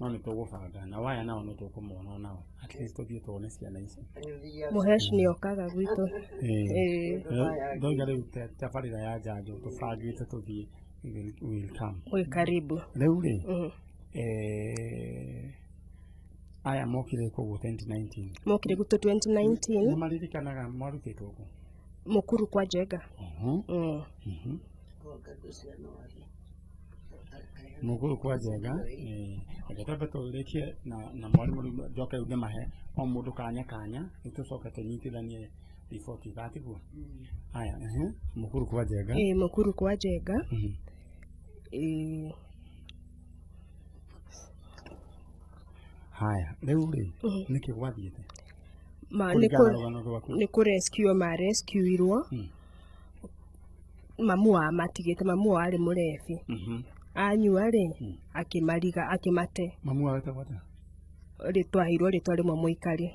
No nĩ tũgũbanga na waya nao nĩ tũkũmona onao, at least tũthiĩ tuone ciana ici. Mũhesh nĩ okaga gwitũ. Ndoiga rĩu tabarĩra ya njanjo tũbangĩte tũthiĩ, we will come. Wĩ karibu. Rĩu rĩ, aya mokire koguo 2019? Mokire gwitũ 2019. Nĩ maririkanaga mwarutĩtwo kũ? Mũkuru kwa Njenga. Mũkuru kwa Njenga. Reke twambe tũrĩkie na mwarimũ, rĩu njoke rĩu ndĩmahe o mũndũ kanya kanya, nĩ tũcoke tũnyitithanie riboti gatiguo. Aya, ehe, Mũkuru kwa Njenga. Ĩĩ, Mũkuru kwa Njenga. Ĩĩ. Haya, rĩu rĩ, nĩkĩ gwathiĩte? Ma nĩ Kũringana na rũgano rwaku. Nĩ kũ rescue ma rescuirwo. Mamu wa matigĩte, mamu wao arĩ mũrebi. Anyua rĩ, akĩmariga akĩmate. Mamu wao etagwo atĩa? Rĩtwa aheirwo rĩtwa rĩmwe Mũikari.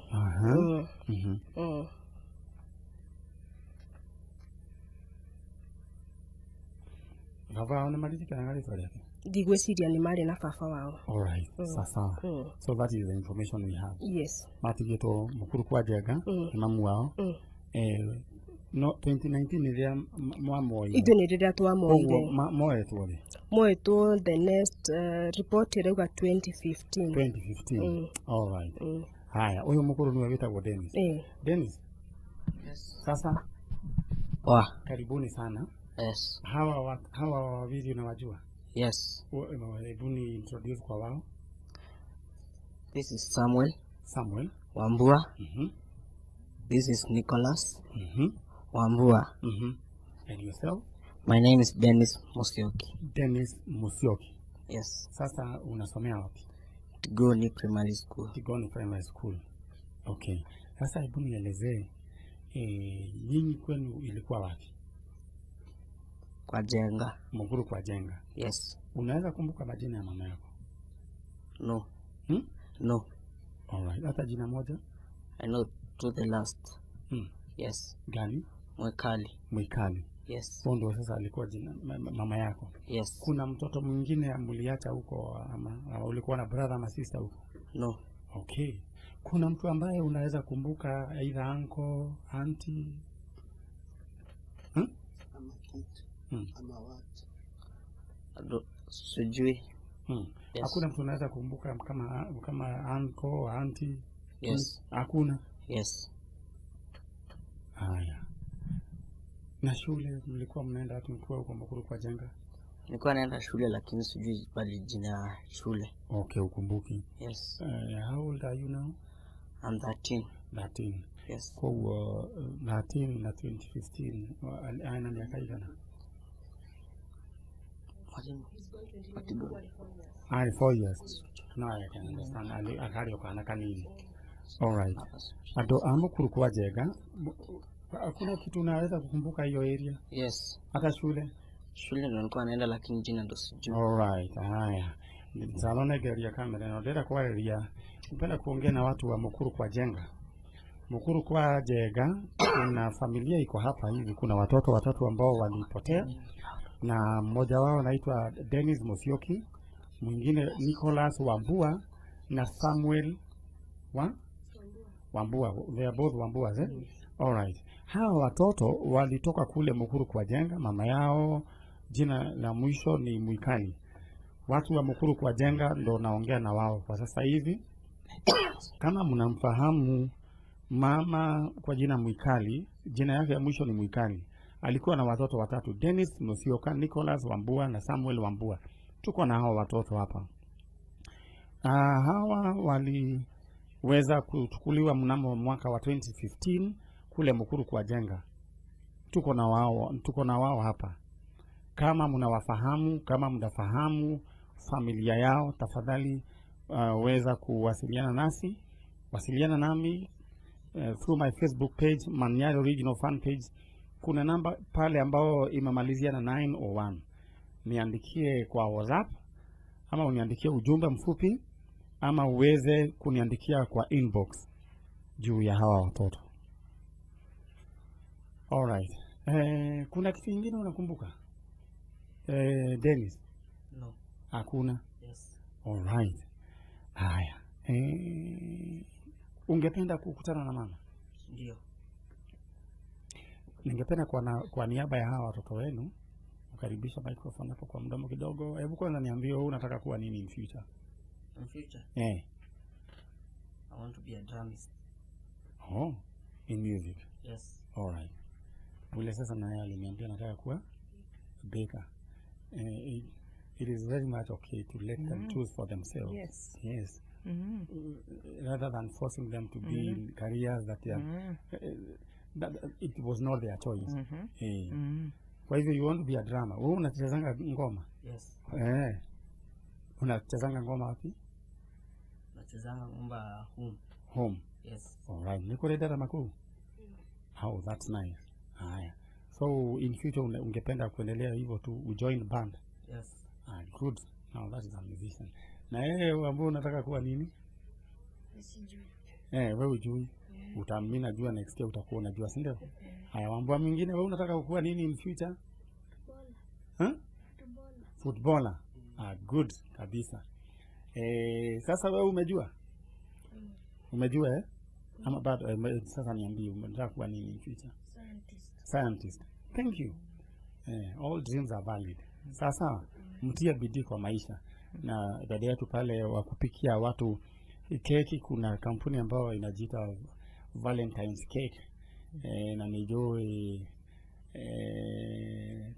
Baba wao nĩ maririkanaga rĩtwa rĩake? Ndigwĩciria nĩ marĩ na baba wao. All right. Sasa. So that is the information we have. Yes. Matigĩtwo Mũkuru kwa Njenga nĩ mamu wao. No 2019 nĩ rĩrĩa mwamoire. Ithuĩ nĩ rĩrĩa twamoire. Koguo moetwo rĩ? Moetwo the next report ĩrauga 2015. 2015. All right. Haya, ũyũ mũkũrũ nĩwe wĩtagwo Dennis. Eh. Dennis. Yes. Sasa Wa. karibuni sana. Yes. Hawa wawili unawajua? Yes. Hebu ni introduce kwa wao. This is Samuel. Samuel. Wambua. This is Nicholas. Wambua. And yourself? My name is Dennis Musyoki. Dennis Musyoki. Yes. Sasa unasomea wapi? Tigoni Primary School. Tigoni Primary School. Okay. Sasa hebu nielezee nyinyi kwenu ilikuwa wapi? Kwa Jenga. Mukuru kwa Jenga. Yes. Unaweza kumbuka majina ya mama yako? No. Hmm? No. All right. Hata jina moja? I know to the last. Yes. Gani? Mwikali. Mwikali. Yes. Huo ndio sasa alikuwa jina mama yako. Yes. Kuna mtoto mwingine mliacha huko ama ulikuwa na brother ama sister huko? No. Okay. Kuna mtu ambaye unaweza kumbuka either uncle, auntie? Ama kitu. Ama watu. Sijui. Yes. Hakuna mtu unaweza kumbuka kama uncle, auntie? Yes. Hakuna? Yes. Haya. Na shule mlikuwa mnaenda wapi mkiwa huko Mukuru kwa Jenga? Nilikuwa naenda shule lakini sijui bali jina ya shule. Okay, ukumbuki. Yes. How old are you now? I'm 13. 13. Yes. Koguo 13 na 2015 ana miaka igana? Mwalimu. Matigoni. Ari 4 years. No, I can understand. Ali akari okana kanini. All right. Andũ a Mukuru kwa Jenga, hakuna kitu unaweza kukumbuka hiyo area? Yes. Hata shule? Shule ndo nilikuwa naenda lakini jina ndo sijui. All right. Haya. Nitaonegeria kamera ĩno ndĩrenda kwarĩria, napenda kuongea na watu wa Mukuru kwa Jenga. Mukuru kwa Jenga kuna familia iko hapa hivi, kuna watoto watatu ambao walipotea na mmoja wao anaitwa Dennis Musyoki, mwingine Nicholas Wambua na Samuel Wambua. They are both Wambuas, eh? All right. Hawa watoto walitoka kule Mukuru kwa Jenga, mama yao jina la mwisho ni Mwikali. Watu wa Mukuru kwa Jenga ndo naongea na wao kwa sasa hivi. Kama mnamfahamu mama kwa jina Mwikali, jina yake ya mwisho ni Mwikali. Alikuwa na watoto watatu, Dennis Musyoka, Nicholas Wambua na Samuel Wambua. Tuko na hao watoto hapa. Hawa waliweza kuchukuliwa mnamo mwaka wa 2015 kule Mukuru kwa Jenga. Tuko na wao hapa. Kama mnawafahamu, kama mnafahamu familia yao, tafadhali weza kuwasiliana nasi. Wasiliana nami through my Facebook page, Manyari Original Fan Page. Kuna namba pale ambao imemalizia na 901. Niandikie kwa WhatsApp ama uniandikie ujumbe mfupi ama uweze kuniandikia kwa inbox juu ya hawa watoto. All right. Kuna kitu kingine unakumbuka? Dennis? No. Hakuna? Yes. All right. Haya. Ungependa kukutana na mama? Ndio. Ningependa kwa niaba ya hawa watoto wenu ukaribisha microphone hapo kwa mdomo kidogo. Hebu kwanza niambie wewe unataka kuwa nini in future? In future? Eh. I want to be a drummist. Oh, in music. Yes. All right. Ule sasa naye aliniambia nataka kuwa baker. It is very much okay to let them choose for themselves. Yes. Yes. Rather than forcing them to be in careers that they are, that it was not their choice. Kwa hivyo you want to be a drummer. Wewe unachezanga ngoma? Yes. Unachezanga ngoma wapi? Nachezanga ngoma home. Home. Yes. All right. Niko ready makuu? Oh, that's nice. Haya. So in future ungependa kuendelea hivyo tu ujoin band? Yes. Ah, good. Now that is a musician. Na wewe ambao unataka kuwa nini? Sijui. Wewe hujui. Mimi najua next year utakuwa unajua, si ndio? Haya, mambo mengine wewe unataka kuwa nini in future? Footballer. Huh? Footballer. Footballer. Ah, good kabisa. Sasa wewe umejua? Umejua eh? Ama bado? Sasa niambie unataka kuwa nini in future? Scientist. Scientist. Thank you. All dreams are valid. Sasa mtie bidii kwa maisha. Na dada yetu pale wa kupikia watu keki, kuna kampuni ambayo inajiita Valentine's Cake. Na nĩ njũĩ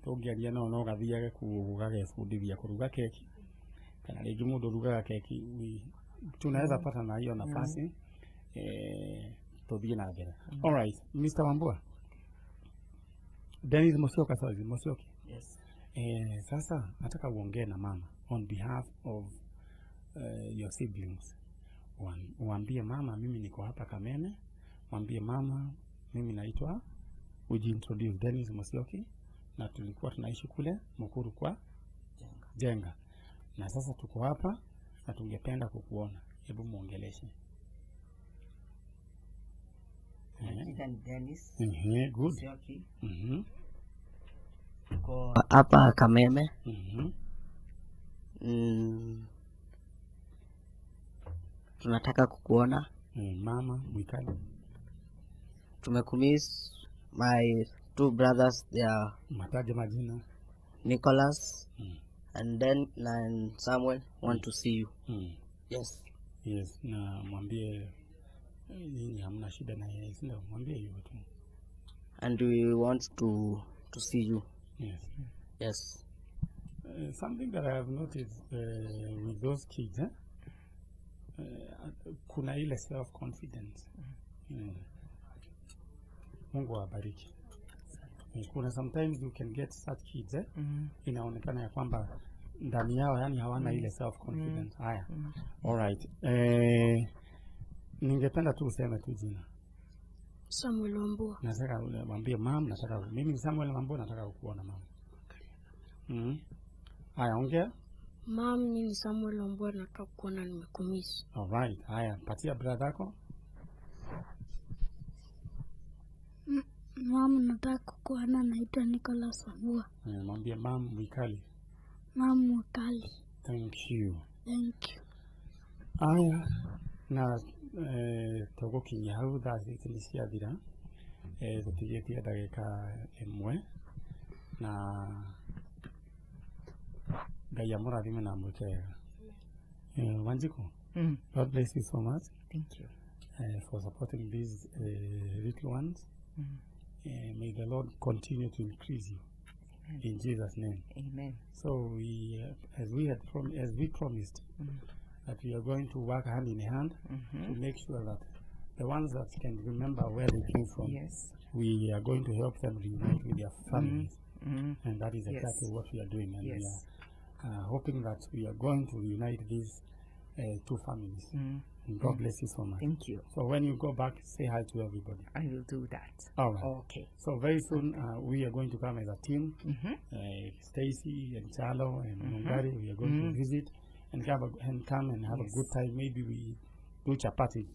tũngĩaria nao no gathiage kuo gagebundithia kũruga keki, kana rĩngĩ mũndũ ũrugaga keki, tunaweza pata na hiyo nafasi, tũthiĩ na mbere. All right, Mr. Wambua, Dennis Musyoka, sorry, Musyoki. Yes. Sasa nataka uongee na mama on behalf of your siblings. Uambie mama mimi niko hapa Kameme, mwambie mama mimi naitwa, ujiintroduce, Dennis Musyoki, na tulikuwa tunaishi kule Mukuru kwa Jenga, Jenga, na sasa tuko hapa na tungependa kukuona. Hebu muongeleshe. Majina ni Dennis Good. Musyoki. Tuko hapa Kameme. Tunataka kukuona. Mama Mwikali. Tumekumiss. My two brothers, they are Mataje majina. Nicholas and then and Samuel want to see you. Yes. Yes, na mwambie nyinyi hamna shida na yeye, si ndio? Mwambie hivyo tu. And we want to see you. Yes. Yes. Something that I have noticed with those kids, eh? Kuna ile self confidence. Mungu awabariki. Kuna sometimes you can get such kids, eh? Inaonekana ya kwamba ndani yao yani hawana ile self confidence. Haya. All right. Ningependa tu useme tu jina. Samuel Wambua. Nataka mwambie mam, nataka mimi ni Samuel Wambua, nataka kukuona mama. Haya, ongea. Mam, mimi ni Samuel Wambua, nataka kukuona, nimekumiss. All right. Haya, patia brother yako. Mam, nataka kukuona, naitwa Nicholas Wambua. Mwambie mam Mwikali. Mam Mwikali. Thank you. Thank you. Aya, na tũgũkinyia hau, thaa ici nĩ ciathira, tũtigĩtie ndagĩka 1, na Ngai amũrathime na amwĩke wega. Wanjiku, God bless you so much. Thank you. For supporting these little ones. May the Lord continue to increase you. Amen. In Jesus' name. Amen. So we, as we had as we promised, that we are going to work hand in hand to make sure that the ones that can remember where they came from, we are going to help them reunite with their families. And that is exactly what we are doing. And we are hoping that we are going to reunite these two families. And God bless you so much. Thank you. So when you go back, say hi to everybody. I will do that. All right. Okay. So very soon we are going to come as a team. Stacy and Chalo and Mungari, we are going to visit and come and have a good time. Maybe we do chapati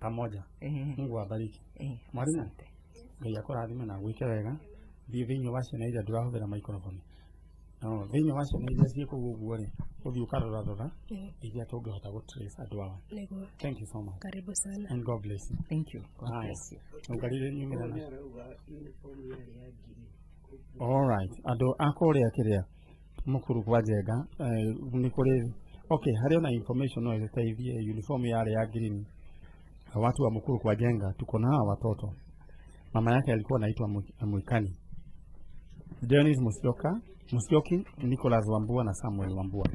pamoja. Mungu awabariki. Mwalimu, Asante. Ngai akũrathime na gwĩke wega. Thiĩ thĩinĩ wa ciana iria ndũrahũthĩra microphone. No, thĩinĩ wa ciana iria ciĩ kũu ũguo rĩ, ũthiĩ ũkarora iria tũngĩhota gũ trace andũ awa. Nĩguo. Thank you so much. Karibu sana. And God bless you. Thank you. God Haya. bless you. Ũngarire nyumĩra na. All right. Andũ a kũrĩa kĩrĩa Mukuru kwa Njenga, nĩ kũrĩ, okay, harĩ ona information no ĩgũteithie. Uniform yarĩ ya green. Watu wa Mukuru kwa Njenga, tuko na hawa watoto. Mama yake alikuwa anaitwa Mwikali. Dennis Musyoka, Musyoki, Nicholas Wambua na Samuel Wambua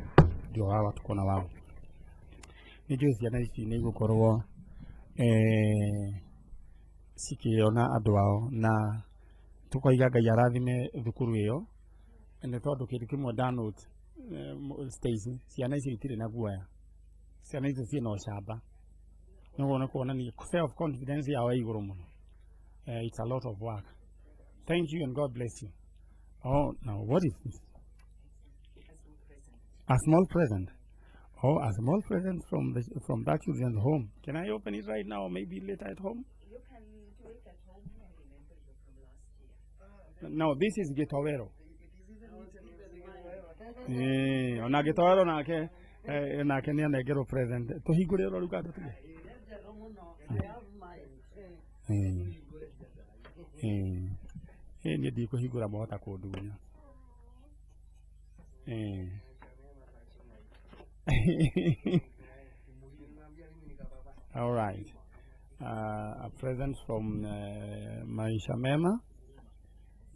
ndio hawa tuko na wao. Nĩ njũĩ ciana ici nĩ igũkorwo cikĩona andũ ao, na tukoiga Ngai arathime thukuru ĩyo, nĩ tondũ kĩndũ kĩmwe ndanote, Stacy, ciana icio itirĩ na guoya, ciana icio ciĩna ũcamba, nĩguo nĩ kuonania self confidence yao ĩ igũrũ mũno. It's a lot of work. Thank you and God bless you. Oh, now what is this? A small present. Oh, a small present from that children's home. Can I open it right now or maybe later at home? You can do it at home and remember you from last year. No, this is Gitowero. Ona Gitowero nake nake nĩ anengerwo present. Tũhingũre ũrĩa rĩu kana tũtige? Ĩĩ. Ĩĩ niĩ ndikũhingũra mwahota kũndunya. Ĩĩ. All right. A present from Maisha Mema.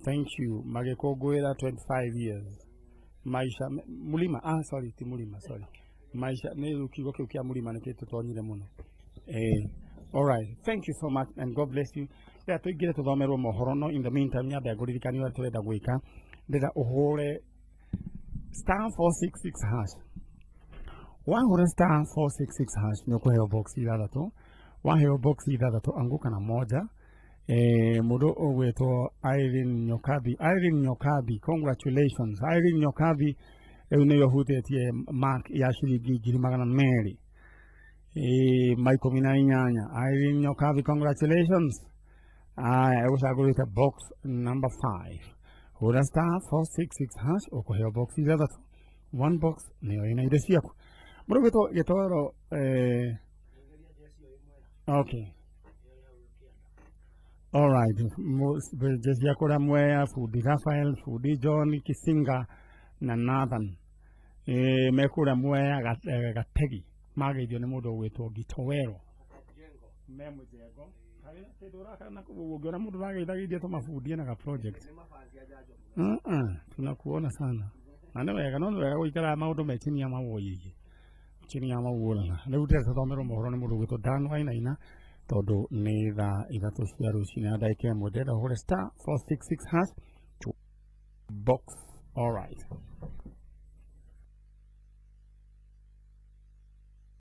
Thank you. Magĩkũngũĩra 25 years. Maisha Mulima, ah sorry, ti Mulima, sorry. Maisha nĩ kiugo kĩu kĩa Mulima nĩ gĩtũtonyire mũno. Eh, all right. Thank you so much and God bless you. Rĩrĩa tũingĩre tũthomerwo mohoro no in the meantime nyambe ngũririkanie ũrĩa tũrenda gwĩka. Ndĩrenda ũhũre star 466 hash. Wahũra star 466 hash nĩ ũkũheo box ithathatũ. Waheo box ithathatũ anguka na moja. Eh, mũndũ ũgwĩtwo Irene Nyokabi. Irene Nyokabi, congratulations. Irene Nyokabi rĩu nĩwe ũhutĩtie mark ya ciringi 200,000 ma 18. Irene Nyokabi, congratulations. Aya, ĩgũcagũrĩte box number 5. Hũra star 466 hash ũkũheo box ithathatũ. One box nĩyo ĩna indo ciaku. Mũndũ ũgwĩtwo Gĩtoro okay. All right. Jeshi ya kũrĩa Mwea, Fundi Raphael, Fundi John Kisinga na Nathan. E, me kũrĩa Mwea Gategi mageithio nĩ mũndũ ũgwĩtwo Gitowero. Me mũjengo. Harĩ kĩndũ ũraka na kũu ũngĩona mũndũ ũrageithageithia tũmabundi ena ga project. Tunakuona sana. Na nĩ wega no nĩ wega gũikara maũndũ me chini ya mawoi chini ya mawuorana. Rĩu ndĩrenda tũthomerwo mohoro nĩ mũndũ ũgwĩtwo Dan Wainaina tondũ nĩ thaa 3 cia rũcinĩ na ndagĩka 1. Ndĩrenda ũhũre star 466 hash to box. All right.